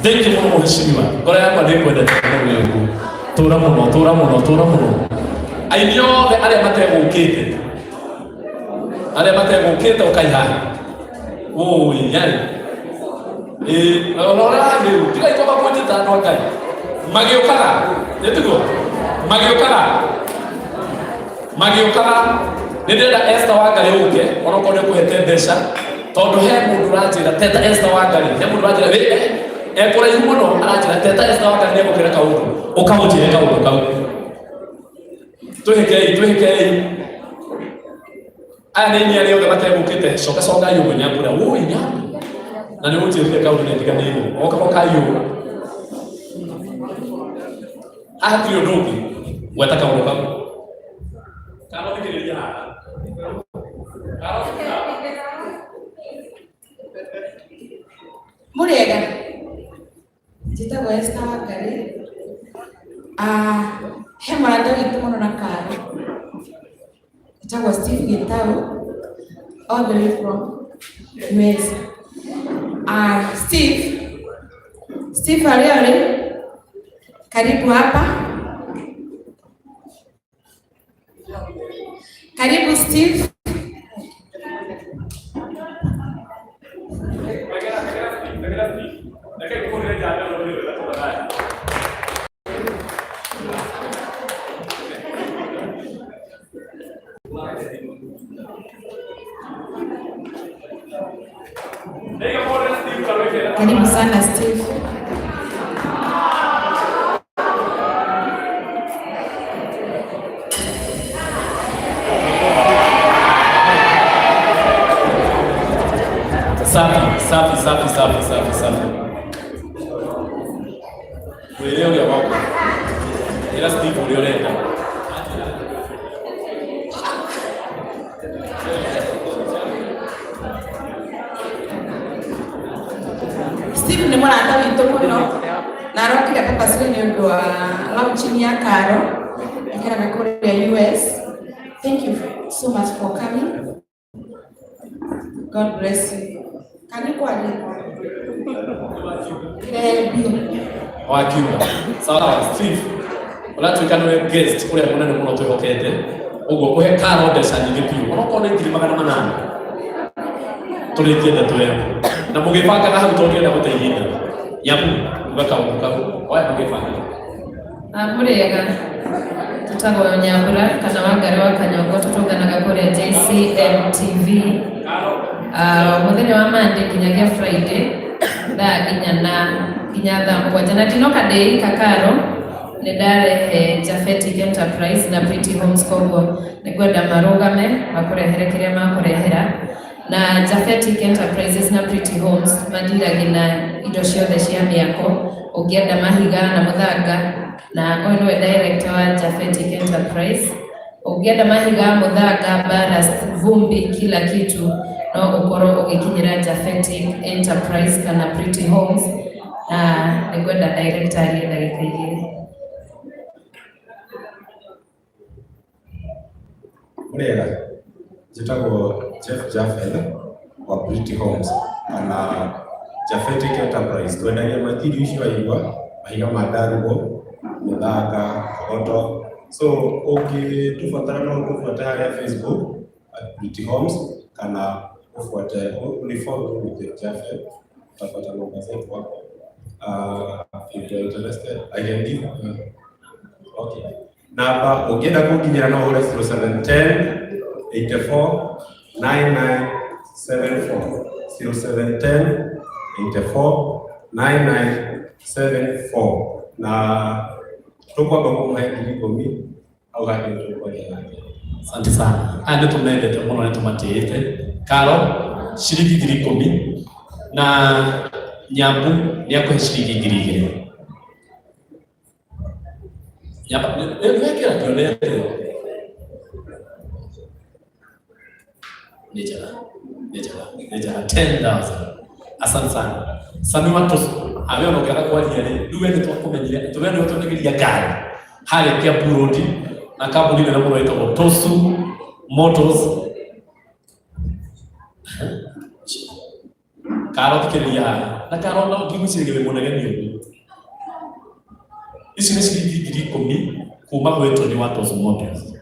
thank you mũno mũheshimiwa ngoro yakwa nĩ kwendete mũno wĩ ũguo tũra mũno tũra mũno tũra mũno aini othe arĩa mategũkĩte arĩa mategũkĩte ũkaihaha ũĩ yai ĩĩ rora rĩu tigai kwamba kũnjĩta andũ a Ngai magĩũkaga nĩ tiguo magĩũkaga magĩũkaga nĩ ndĩrenda Esther Wangari ũke onokorwo nĩ ũkũhete mbeca tondũ he mũndũ ũranjĩra teta Esther Wangari he mũndũ ũranjĩra wĩ e kũraihu mũno aranjĩra teta Esther Wangari nĩ egũkĩra kaũndũ ũkamũnjĩre kaũndũ kau twĩhĩkei twĩhĩkei aya nĩ inyuĩ arĩa othe mategũkĩte coka cokai ũguo nyambura wũi nyambura na nĩ ũnjĩrire kaũndũ nĩ ndiganĩirwo oka cokai ũguo haha hatirĩ ũndũ ũngĩ gweta kaũndũ kau kana thikĩrĩria haha
Mũrĩega, njĩtagwo Esther Wangari. Ah, he mũrata witũ mũno na Karo etagwo Steve Gitau all the way from US. Ah, Steve, Steve harĩa ũrĩ, karibu hapa. Karibu Steve. Karibu sana Steve.
Safi, safi, safi, safi, safi, safi. Mwĩre ũrĩa waku. Ĩra Steve ũrĩa ũrenda.
Steve nĩ mũrata witũ mũno na arokire purposely nĩ ũndũ wa launching ya Karo ikaraga kũrĩa US. Thank you so much for coming. God bless you. Kani kwaria? Kĩrembio.
Wakiuga. Sawa, Steve. Ũratuĩka nĩwe guest ũrĩa mũnene mũno twĩhokete. Ũguo ũhe Karo mbeca nyingĩ biũ. Onokorwo nĩ 800,000. Tũrĩkie ndeto ĩyo. Na mũgĩbangaga hau tondũ ndĩrenda gũte ihinda. Nyamu, uga kaũndũ kau. Oya mũgĩbangaga.
Mũrĩega, tũtagwo Nyambura kana Wangari wa Kanyongo tũtũnganaga kũrĩa JCMTV mũthenya wa Monday nginyagia Friday thaa inya na nginya thaa mũgwanja na ndinoka ndĩ ika Karo nĩ ndarehe Japhetic Enterprise na Pretty Homes koguo nĩ ngwenda marũgame makũrehere kĩrĩa makũrehera na Japhetic Enterprises na Pretty Homes mandiragi na indo ciothe cia mĩako ũngĩenda mahiga na mũthanga na ũyũ nĩwe director wa Japhetic Enterprise ũngĩenda mahiga mũthanga ballast vumbi kila kitu no ũkorwo ũgĩkinyĩra Japhetic Enterprise kana Pretty Homes na nĩngwenda director arie ndagĩka igĩrĩ.
Mũrĩega, njĩtagwo Jeff Japheth wa Pretty Homes kana Japhetic Enterprise. Twendagia material icio waigua, mahiga ma ndarugo, mĩthanga, kogoto. So ũngĩtũbatara no ũtũbuate harĩa Facebook at Pretty Homes kana ũbuate unifollow with Japheth, utapata namba zetu hapo. If you're interested, I can give. Okay. Namba ũngĩenda kũnginyĩra no ũhũre 0710 84 9974 0710 84 9974 na tũkwamba kũmũhe 10,000 hau hangĩ tũkwaria nake.
Asante sana. Aya nĩ tũmendete mũno nĩ tũmatĩĩte. Karo ciringi 10,000 na Nyambu nĩ akũhe ciringi 2,000. Nyamba nĩwekĩra ndionete. Nĩ njega, nĩ njega, nĩ njega. 10,000. Asante sana. Sami Matos, awe ona ũngĩaga kwaria rĩ, rĩu we nĩtwakũmenyire atĩ we nĩwe ũtwendagĩria ngari harĩa Kiambu Road na kambuni nene mũno ĩtagwo Tosu Motors. Karo thikĩrĩria haha na Karo no ndigwĩciragia wĩ mũnegeni ũguo. Ici nĩ ciringi 10,000 kuma gwĩ Tony wa Tosu Motors.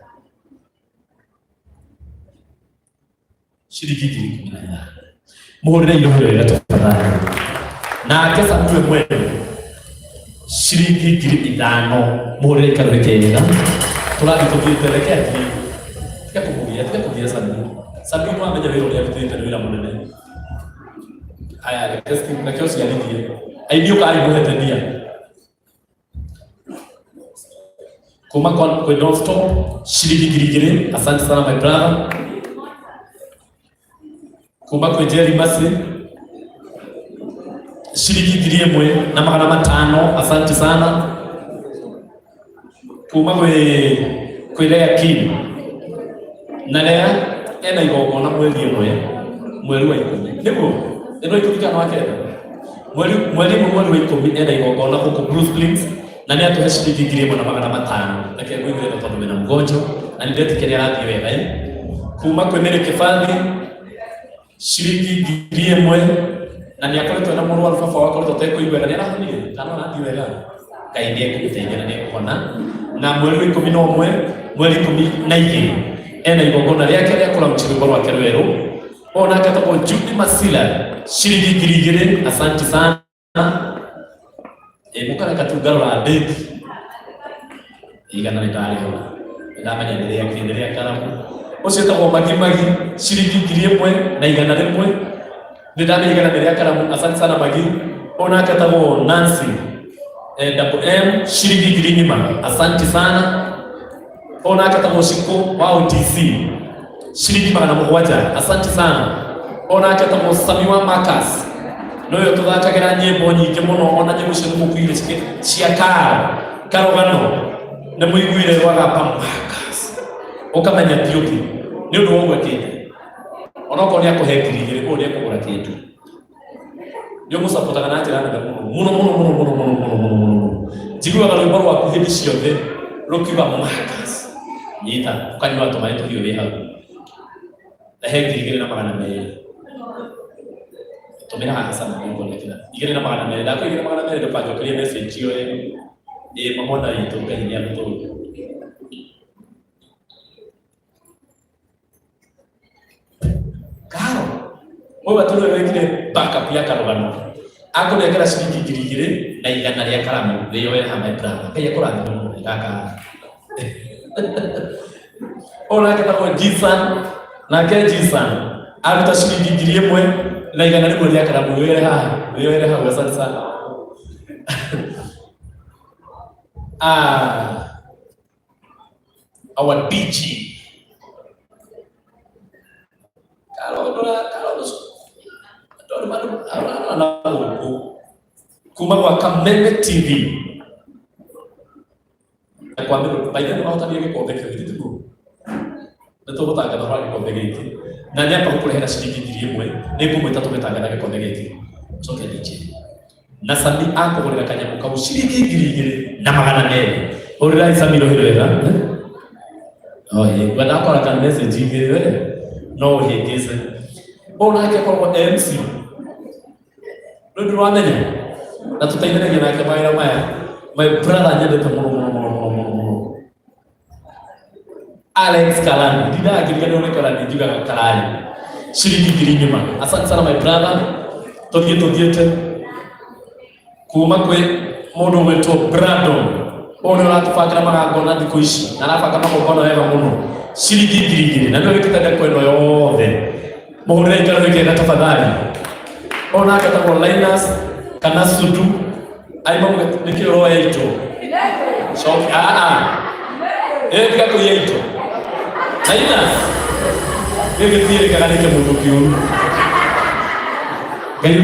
Ciringi 15,000. Mũhũrĩre irũhĩ wega tafadhali. Nake Samuel mwene ciringi 5,000 mũhũrĩre ikarũhĩ kega. Tũrathiĩ tũthiĩte, reke athiĩ. Tiga kũmũgia, tiga kũgia Sami. Sami nĩ wamenya wĩra ũrĩa arutĩte nĩ wĩra mũnene. Haya, reke Steve, reke ũciarithie. Aini ũkai mũhete mbia. Kuma kwa kwa Don't Stop ciringi 2,000. Asante sana my brother. Kuma kwĩ Jerry Masi ciringi 1,500. Asante sana. Kuma kwĩ Lea Kim na Lea ena igongona mweri ĩmwe mweri wa 10 nĩguo ĩno 10 kana wa 9 mweri ĩmwe mweri wa 10 ena igongona gũkũ Blue Springs na nĩ atũhe ciringi 1,500. Reke ngũiguĩre tondũ wĩna mgonjwa na nĩ ndetĩkĩria arathiĩ wega ĩ. Kuma kwĩ Mary Kĩbathi ciringi 1,000 na nĩ akoretwo na mũrwaru baba wakoretwo atekũigua wega, nĩ arahonire kana arathiĩ wega? Ngai nĩ ekũmũteithia na nĩ ekũhona. Na mweri wa 11 mweri 12 ena igongona rĩake rĩa kũlaunch rwĩmbo rwake rwerũ. Onake etagwo Judy Masila ciringi 2,000. Asante sana. Ĩ mũkareka tu ngarora date igana nĩ ndarĩhũra ndamenya nĩ rĩa nĩ rĩa karamu. Ũcio etagwo Magi Magi ciringi 1,100 nĩ ndamenya igana nĩ rĩa karamu. Asante sana Magi. Onake etagwo Nancy double M ciringi 1,000. Asante sana. Onake etagwo Shiko wa OTC ciringi 700. Asante sana. Onake etagwo Sami wa Marcus noyo tũthakagĩra nyĩmbo nyingĩ mũno ona nyĩmbo icio nĩ mũkuire cia karo karũgano nĩ mũiguire rwagamba Marcus ũkamenya ti ũngĩ nĩ ũndũ wa ũguo ekĩte onokorwo nĩ akũhe 2,000 ũyũ nĩ ekũgũra kĩndũ nĩ ũmũcapotaga na njĩra nene mũno mũno mũno mũno mũno mũno mũno mũno mũno mũno. Njiguaga rwĩmbo rwaku hĩndĩ ciothe rũkiuga Marcus nyita ũkanyua tũmaĩ tũhiũ wĩ hau rehe 2,200 tũmĩra haha sana nĩngũnekera 2,200 ndakũ 2,200 ndũkanjokerie message ĩyo ĩ mamona itũ Ngai nĩ agũtũũria. Karo ũyũ atũrĩ wekire backup ya karũgano akũnengera ciringi 2,100 rĩa karamu wĩyoere ha my brother. Ngai akũrathime mũno gaka. Ũyũ nake etagwo Jisan nake Jisan aruta ciringi 1,100 rĩa karamu wĩyoere haha wĩyoere hau. Asante sana. Our DG Karo Karo na gũkũ kuma gwa Kameme TV na kwa mĩrũ baithe nĩ mahotania gĩkombe kĩu githĩ tiguo nĩ tũgũtangatha ũhoro wa gĩkombe gĩkĩ na nĩ amba gũkũrehera ciringi 1,000 nĩ ngũmwĩta tũgĩtangatha gĩkombe gĩkĩ coke DJ na Sami akũgũrĩra kanyamũ kau ciringi 2,200. Hũrĩrai Sami rũhĩ rwega. Oye, wenda ka message igĩrĩ we no ũhĩngĩce. Ũyũ nake akoragwo MC rĩu ndũramenya na tũteithanagia nake mawĩra maya my brother nyendete mũno mũno mũno mũno mũno mũno Alex Kalani ndindaga ngĩriganĩrwo nĩ Kalani njugaga Kalani ciringi 1,000. Asante sana my brother. Tũthiĩ tũthiĩte kuma kwĩ mũndũ ũgwĩtwo Brandon ũyũ nĩ ũratũbangĩra magongona thikũ ici na arabanga magongona wega mũno ciringi 2,000 na nĩwe wĩkĩte ndeko ĩno yothe mũhũrĩre ikaro gĩkega tafadhali. Ũyũ nake etagwo Linus kana Sudu aima nĩkĩ ũroya ito coki aa ĩ tiga kũiya ito Linus gĩkĩ gĩtiĩrĩkaga nĩ kĩmũndũ kĩũru Ngai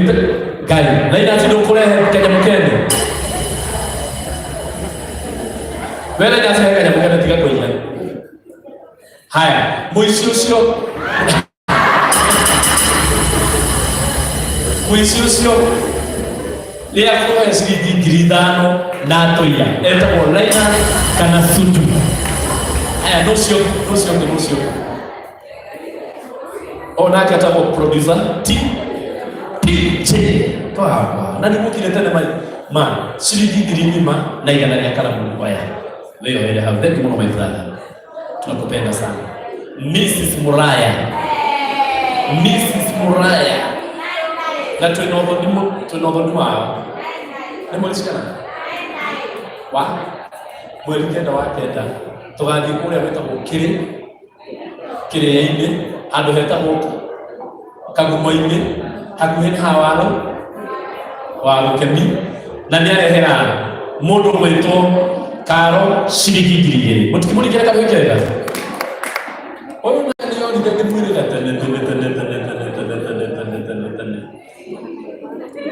Ngai Linus ndũkũrehe kanyamũ kene Wera nyasi he kanyamũ kenda tiga kũiya. Haya, mũici ũcio mũici ũcio nĩ akũhe ciringi 5,000 na atũiya etagwo Laina kana Sutu. Haya, nũcio nũcio ũngĩ nũcio ũngĩ o nake etagwo producer T TJ twakwa na nĩ mũkire tene ma ma ciringi 4,000 na igana rĩa karamu oya wĩyoere hau. Thank you mũno my brother, tunakupenda sana. Mrs. Muraya, Mrs. Muraya na twĩna ũthoni twĩna ũthoni wao nĩ mweri cigana wa mweri 9 wa 9 tũgathiĩ kũrĩa gwĩtagwo kĩrĩ kĩrĩa-inĩ handũ hetagwo kagumo-inĩ hakuhĩ na hawaro wa gũkemi na nĩ arehera mũndũ ũgwĩtwo Karo ciringi 2,000 mũtikĩmũringĩre karuĩ kega ũyũ na nĩ orire ngĩmwĩrĩra tene tene tene tene tene tene tene tene tene tene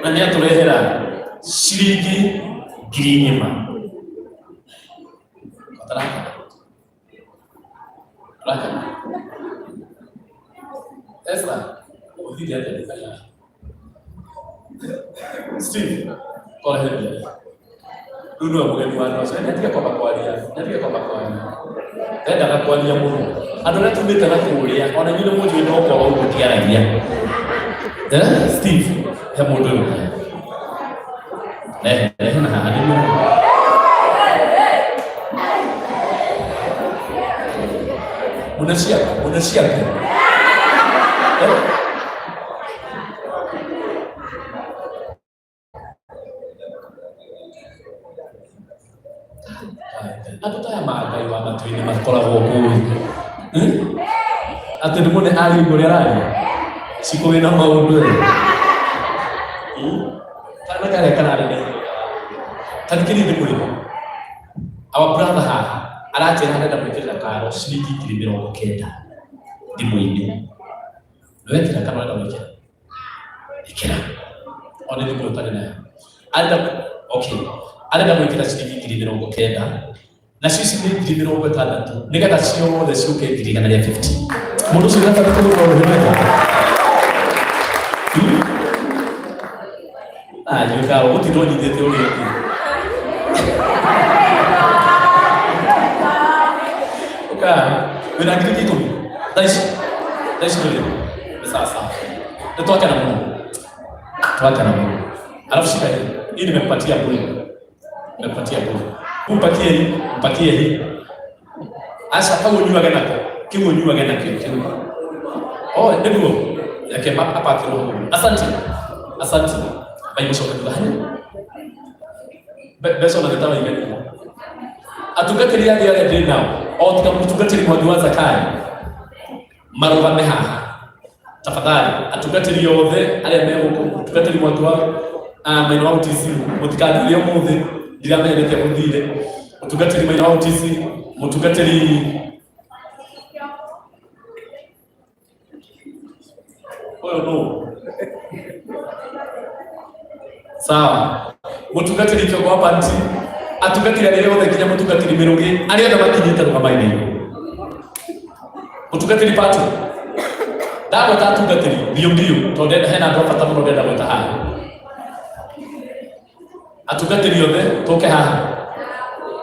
na nĩ atũrehera ciringi 4,000 Ũtarakena? Ũrakena? Esther, ũthire atĩa nduka yaku? Steve, korehe mbia. Rĩu nĩwe mũgeni wa andũ acio. Nĩatige kwamba kwaria, nĩatige kwamba kwaria. Ndendaga kwaria mũno. Andũ arĩa tumĩte na kũrĩa, ona inyuĩ nĩ mũnjũĩ no korwo ũguo ndiaragia. Eh, Steve, he mũndũ ũyũ. Rehe, rehe na haha nĩ mũndũ. Muna ciaku, muna ciaku. Eh? Andũ ta aya ma Ngai wa matu-inĩ makoragwo kũu. Atĩ nĩ mũne aria ũguo ũrĩa araria? Cikũ wĩna maũndũ ĩ. Kana karĩa kararĩ na irio. Ta thikĩrĩria ndĩmwĩre. Our brother haha aranjĩra arenda gwĩkĩrĩra Karo ciringi 90,000 thimũ-inĩ. Nĩwekĩra kana ũrenda gwĩkĩra? Ĩkĩra. Ona thimũ ũtarĩ nayo. Arenda okay. Arenda gwĩkĩra ciringi 90,000 nacio ici nĩ 60,000 nĩgetha ciothe ciũke 150,000. Mũndũ ũcio nĩabatiĩ kũhũrwo rũhĩ wega. Ah, Karo, gũtinda ũnyitĩte ũrĩa ũngĩ. Ũka, wĩna 10,000? Thaa ici? Thaa ici ndũrĩ? Nĩ sawa sawa. Nĩ twakena mũno. Twakena mũno. Alafu shika hii. Hii nimekupatia bure. Nimekupatia bure. Mpatie hii, mpatie hii. Aca kau ũnyuage nako. Kĩu ũnyuage nakĩo kĩu. Oh, nĩguo. Reke apakĩrwo hau. Asante. Asante. Ngai mũcoke thutha hanyu. Mbeca ona nĩ ta waigania. Atungatĩri angĩ arĩa ndĩ nao, o tiga mũtungatĩri Mwangi wa Zakayo, marũgame haha. Tafadhali, atungatĩri othe arĩa me gũkũ, mũtungatĩri Mwangi wa Maina wa UTC, mũtikanjũrie ũmũthĩ, ndiramenya nĩkĩ mũthire. Mũtungatĩri Maina wa UTC, mũtungatĩri ũyũ nũ? Sawa. Mũtungatĩri Kĩongo wa Panti, atungatĩri arĩa othe nginya mũtungatĩri Mĩrũgĩ, arĩa othe makinyĩte rũgama-inĩ igũrũ. Mũtungatĩri Pato, ndagweta atungatĩri mbio mbio tondũ hena andũ a bata mũno ndĩrenda gwĩta haha. Atungatĩri othe tũke haha.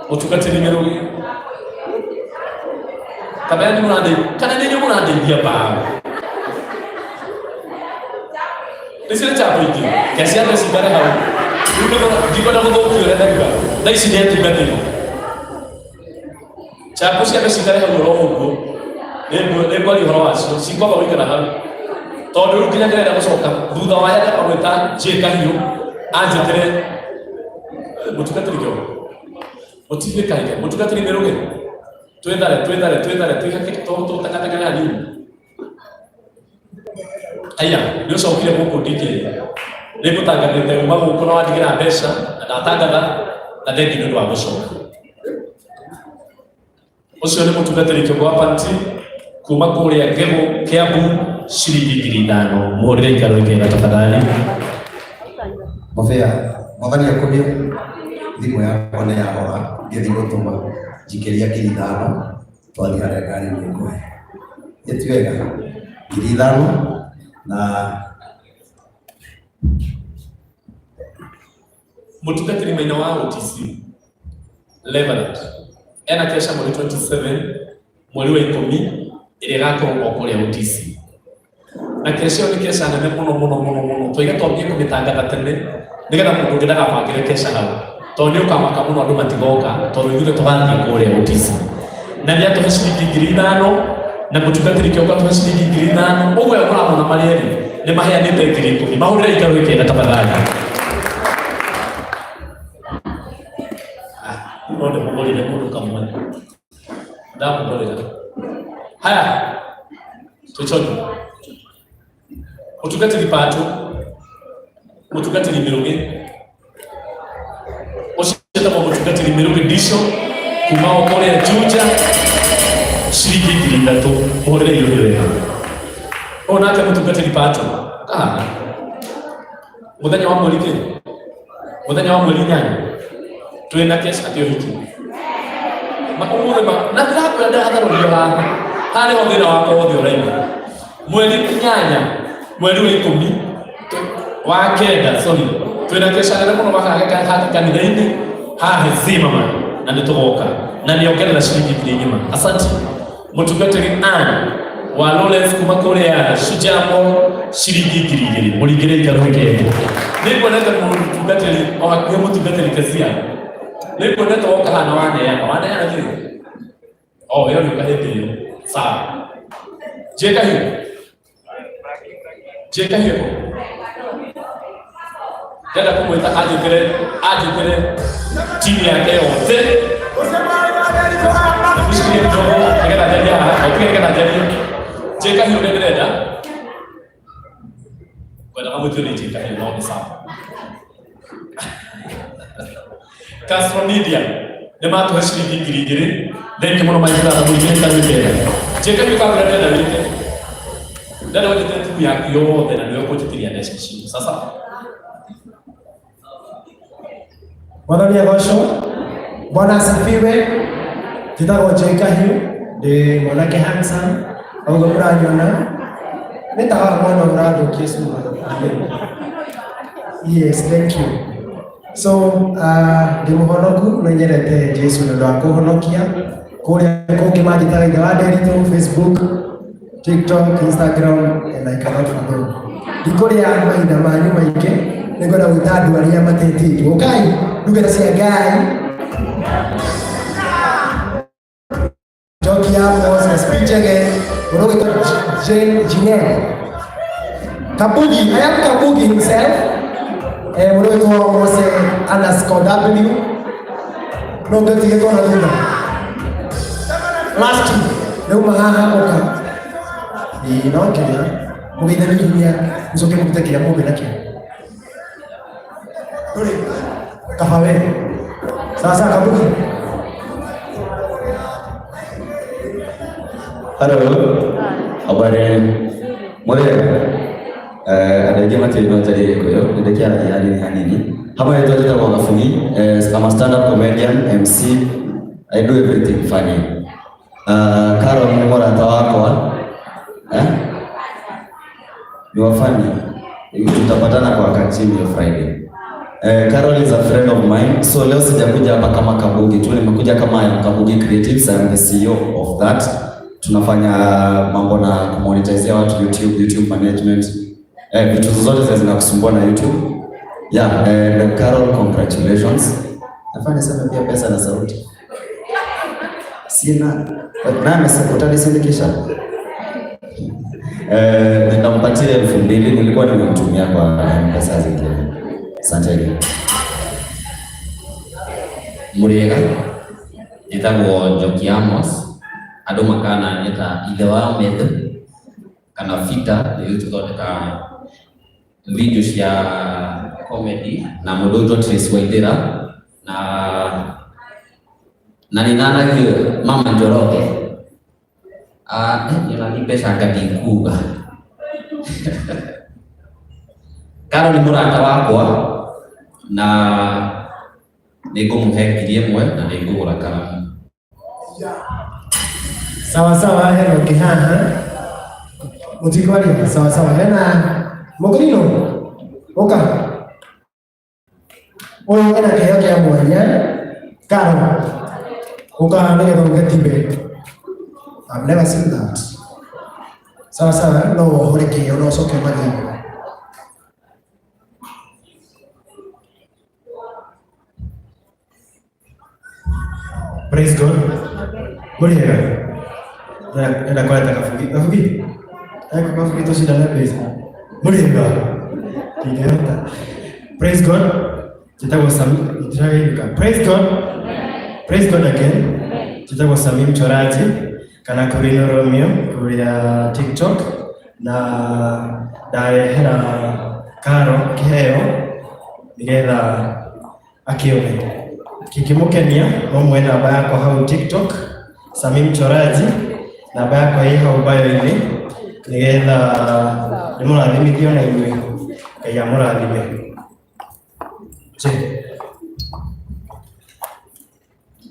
Mũtungatĩri Mĩrũgĩ. Kamera nĩ mũrandeithia kana nĩ inyuĩ mũrandeithia mbaũ? Nĩcio nĩ chapo ingĩ. Ke ciambe cikare hau. Rĩu ndikwenda gũthũkio ũrĩa ndauga. Thaa ici nĩ atungatĩri. Chapo ciambe cikare hau oro ũguo. Nĩngwaria ũhoro wacio. Cikwamba gũikara hau. Tondũ rĩu nginya ndĩrenda gũcoka thutha wa aya ndamba gwĩta J Kahiũ anjĩtĩre mũtungatĩri Kĩongo. Mũtigĩkaike mũtungatĩri Mĩrũgĩ. Twĩthare twĩthare twĩthare twĩhake tũtangatangane hanini. Aya, nĩ ũcokire gũkũ DK. Nĩ ngũtangathĩte uma gũkũ na wandigĩra mbeca na ndatangatha na thengi nĩ ũndũ wa gũcoka. Ũcio nĩ mũtungatĩri Kĩongo wa Panti kuma kũrĩa Ngegũ Kiambu ciringi 5,000. Mũhũrĩre ikaro ikega tafadhali.
Mabea, mwathani akumio thimũ yakwa nĩ yahora ngĩthiĩ gũtũma.
Njikĩria 5,000 twathiĩ harĩa ngari nĩ ngũhe. Ĩ ti wega? 5,000 na
Mũtungatĩri Maina wa OTC Reverend ena kesha mweri 27 mweri wa 10 ĩrĩa ĩgakorwo o kũrĩa OTC. Na kesha ĩyo nĩ kesha nene mũno mũno mũno mũno, twaiga twambie kũmĩtangatha tene nĩgetha mũndũ ũngĩ ndagabangĩre kesha hau, tondũ nĩ ũkamaka mũno andũ matigoka, tondũ ithuĩ tũgathiĩ kũrĩa OTC. Na nĩ atũhe ciringi 5,000 na mũtungatĩri kĩongo atũhe ciringi 5,000. Ũguo mũramona marĩ erĩ nĩ maheanĩte 10,000. Mahũrĩre ikarũ gĩkenda tafadhali. No ndĩmũgũrĩre mũndũ kamwe, ndamũgũrĩra. Haya, twĩchoni mũtungatĩri Patũ, mũtungatĩri Mĩrũgĩ, ũcio etagwo mũtungatĩri Mĩrũgĩ Ndico kuma o kũrĩa Juja, ciringi 3,000. Mũhũrĩre irũhĩ wega. Ũyũ nake mũtungatĩri Patũ kahana mũthenya wa mweri kĩ, mũthenya wa mweri 8 twĩna kesha atĩ ũhiki ũmũthĩ na ndĩrakwĩra ndĩratharũrio haha haha nĩho thĩna wakwa wothe ũraima. Mweri 8 mweri wa 10 wa 9, sorry, twĩna kesha nene mũno makage kanitha-inĩ haha Zimmerman, na nĩ tũgoka na nĩongerera ciringi 1,000. Asante. Mũtungatĩri Ann wa Lawrence kuma kũrĩa Shujaa Mall, ciringi 2,000. Mũringĩre ikarũ gĩkende. Nĩnguonete mũtungatĩri o hakuhĩ, mũtungatĩri Kezia, nĩnguonete woka haha na waneana waneana kĩ o we ũrĩũka hĩndĩ ĩyo. Sawa, Njĩkahiũ, Njĩkahiũ kũ ndenda kũmwĩta anjĩkĩre anjĩkĩre timu yake yothe. Mũcikie kidogo nĩgetha njarie haha, otige nĩgetha njarie. Njĩkahiũ nĩ ndĩrenda ngwendaga mũtio nĩ Njĩkahiũ, no nĩ sawa. Castro Media nĩ matũhe ciringi 2,000. Thengi mũno maigana mũingĩ karwĩkenda. Njĩkahiũ kambĩra ndĩrenda wĩke, ndĩrenda ũnjĩtĩre timu yaku yothe na nĩwe ũkũnjĩtĩria mbeca icio. Sasa
Mwathani agocwo. Bwana asifiwe. Njĩtagwo Jay Kahiũ, ndĩ mwanake handsome, ũguo mũranyona. Nĩ ta wa mwana ũrathũkia cuma. Yes, thank you. So, ndĩ mũhonoku na nyendete Jesu nĩ ũndũ wa kũhonokia. Kũrĩa kũngĩ manjĩtaga ithe wa Nderitu, Facebook, TikTok, Instagram, and I cannot fathom. Ndikũrĩa mahinda manyu maingĩ, nĩngwenda gwĩta andũ arĩa matetĩtwo. Ũkai, ndungata cia Ngai. Njoki Amos na Speech Again, mũndũ ũgwĩtwo Jane Jinel. Kabugi, I am Kabugi himself. Mũndũ ũgwĩtwo Mose underscore W. No ngĩtigĩtwo na thutha. Last two, rĩu haha ũka. Ĩĩ no nginya mũgeithanie hinya mũcoke mũrute kĩrĩa mũngĩ nakĩo. Ndũrĩ kaba we. Sasa Kabugi.
Hello. Habari yenu? Mũrĩega? Andũ aingĩ matiũĩ no njarie Gĩkũyũ, nĩ ndĩkĩaragia hanini hanini. Hamwe rĩtwa njĩtagwo Gabugi, I'm a stand-up comedian, MC, I do everything funny. Carol nĩ mũrata wakwa. Eh? Ni wa funny. Tutapatana kwa Kachini hiyo Friday. Carol is a friend of mine. So leo sijakuja hapa kama Kabugi tu, nimekuja kama I am Kabugi Creatives. I am the CEO of that. Tunafanya mambo na kumonetizea watu YouTube, YouTube management. Vitu zozote zenye zinakusumbua na YouTube. Yeah, and Carol, congratulations. Nafaa niseme pia pesa na sauti. Sina. Na amesema utanisindikisha. Nitampatia 2,000, nilikuwa nimemtumia kwa M-Pesa zingine. Asante.
Mũrĩega, njĩtagwo Njoki Amos, andũ makananyĩta ithe wa Methu kana Fita, nĩ tũthondekaga video cia comedy na mũndũ ũgwĩtwo Trace Waithĩra na nĩ nanagio Mama Njoroge. Ona ni mbeca nga ndikuga. Karo nĩ mũrata wakwa na nĩ ngũmũhe 1,000 na nĩ ngũgũra karamu.
Sawa sawa, hena ũngĩ haha mũtikwaria. Sawa sawa, hena mũkũrinũ ũka ũyũ ena kĩheo kĩa mwanya. Karo ũka haha nĩgetha ũgetibe. I've never seen that. Sawa sawa, no wohore kĩheo no ũcoke ũmathie.
Praise God. Mũrĩega. Enda kwareta kabugi. Kabugi? Eko kabugi tũcindane mbeca. Mũrĩega. Ndingĩhota. Praise God. Njĩtagwo Sami. Ndĩrageithĩka. Praise God. Praise God again. Njĩtagwo Sami Mchoraji kana Kurino Romeo kũrĩa TikTok na ndarehera Karo kĩheo nĩgetha akĩone kĩngĩmũkenia no muoe namba yakwa hau TikTok Sami Mchoraji, namba yakwa ĩ hau bio-inĩ nĩgetha ndĩmũrathimithie ona inyuĩ. Ngai amũrathime. Je,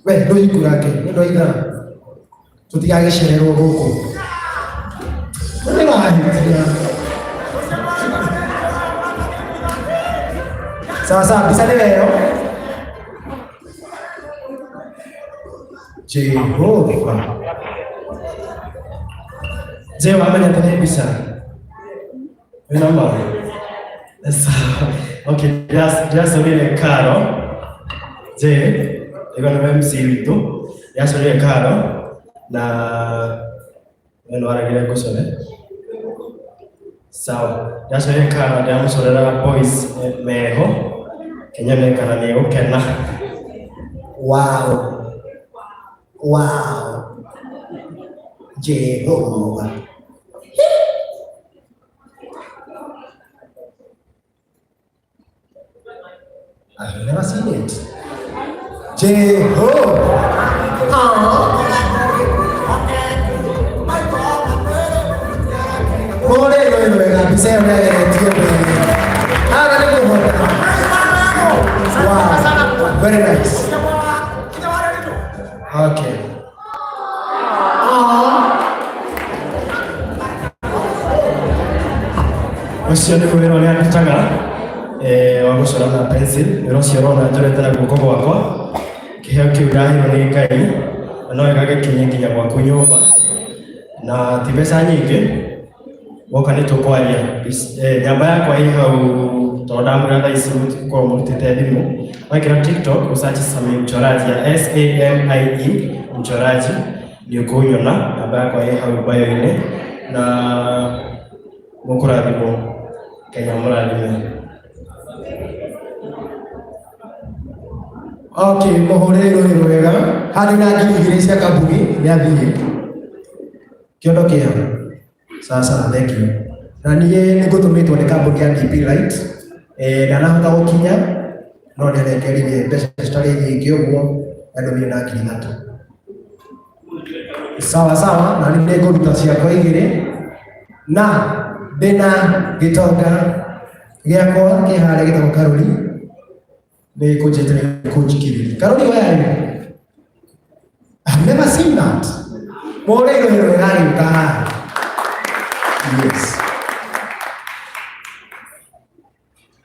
we ndũhingũrange nĩ ũndũ wa ithaa tũtigagĩcererwo gũkũ nĩwahĩtia. Sawa sawa, mbica nĩ weo. Jehova.
Je, wamenya atĩ nĩ mbica wĩna ma? Sawa. Okay, ndĩracorire Karo. Je, ĩgo nĩwe MC witũ. Ndĩracorire Karo na we nĩwaragire ngũcore. Sawa. Ndĩracorire Karo, ndĩramũcorera boys meho kenyone kana nĩ gũkena.
Wow. Wow. Jehova. I've never seen it. Jehovah. Mũhũre ĩno wega, mbica ĩyo nĩageretie wega. Haha nĩ kũhota. Wow. Very nice. Okay.
Ũcio nĩguo wĩra ũrĩa ndutaga wa gũcora na pencil. Wĩra ũcio ũrona njorete na guoko gwakwa. Kĩheo kĩu ndaheirwo nĩ Ngai na no wega gĩkinye nginya gwaku nyũmba na ti mbeca nyingĩ. Woka nĩ tũkwaria. Namba yakwa ĩ hau tondũ ndamwĩra thaa ici mũtigũkorwo mũrutĩte thimũ. Waingĩra TikTok ũsearch Sami Mchoraji ya SAMIE Mchoraji nĩ ũkũnyona. Namba yakwa ĩ hau bio-inĩ na mũkũrathimwo. Ngai amũrathime.
Okay, mũhũre ĩno wega. Haha ndĩna 2000 cia kabugi nĩ athiĩ. Kĩondo kĩao. Sawa sawa, thank you. Na niĩ nĩ ngũtũmĩtwo nĩ kambuni ya DP Light. Ndanahota gũkinya no nĩarengerire mbeca citarĩ nyingĩ ũguo andũmire na 3000. Sawa sawa, na nĩ ngũruta ciakwa igĩrĩ na ndĩna gĩtonga gĩakwa kĩ harĩa gĩtagwo Karori nĩ kũnjĩtĩra kũnjikĩrĩria. Karori, where are you? I've never seen that. Mũhũre ĩno wega agĩũka haha. Yes.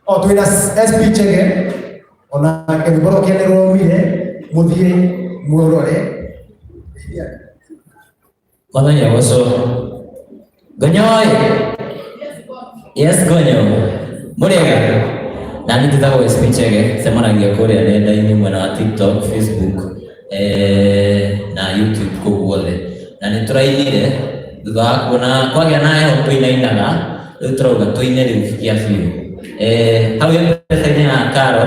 O twĩna SP Chege onake rwĩmbo rwake nĩ rwaumire mũthiĩ mũrore.
Mwathani agocwo. Gonyo oi. Yes, Gonyo. Mũrĩega. Na niĩ njĩtagwo SP Chege, cemanagia kũrĩa nenda-inĩ mwena wa TikTok, Facebook na YouTube kũu guothe. Na nĩ tũrainire thutha wa kuona kwagĩa na heho tũinainaga, rĩu tũrauga tũine rĩu kĩa biũ. Hau M-Pesa-inĩ ya Karo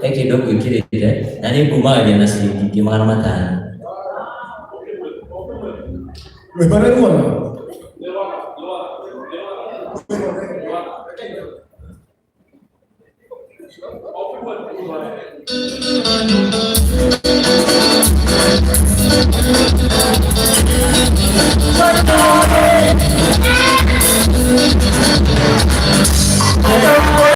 he kĩndũ ngwĩkĩrĩte na nĩ ngumagaria na ciringi 500,000.
Rwĩmbo nĩ ruona.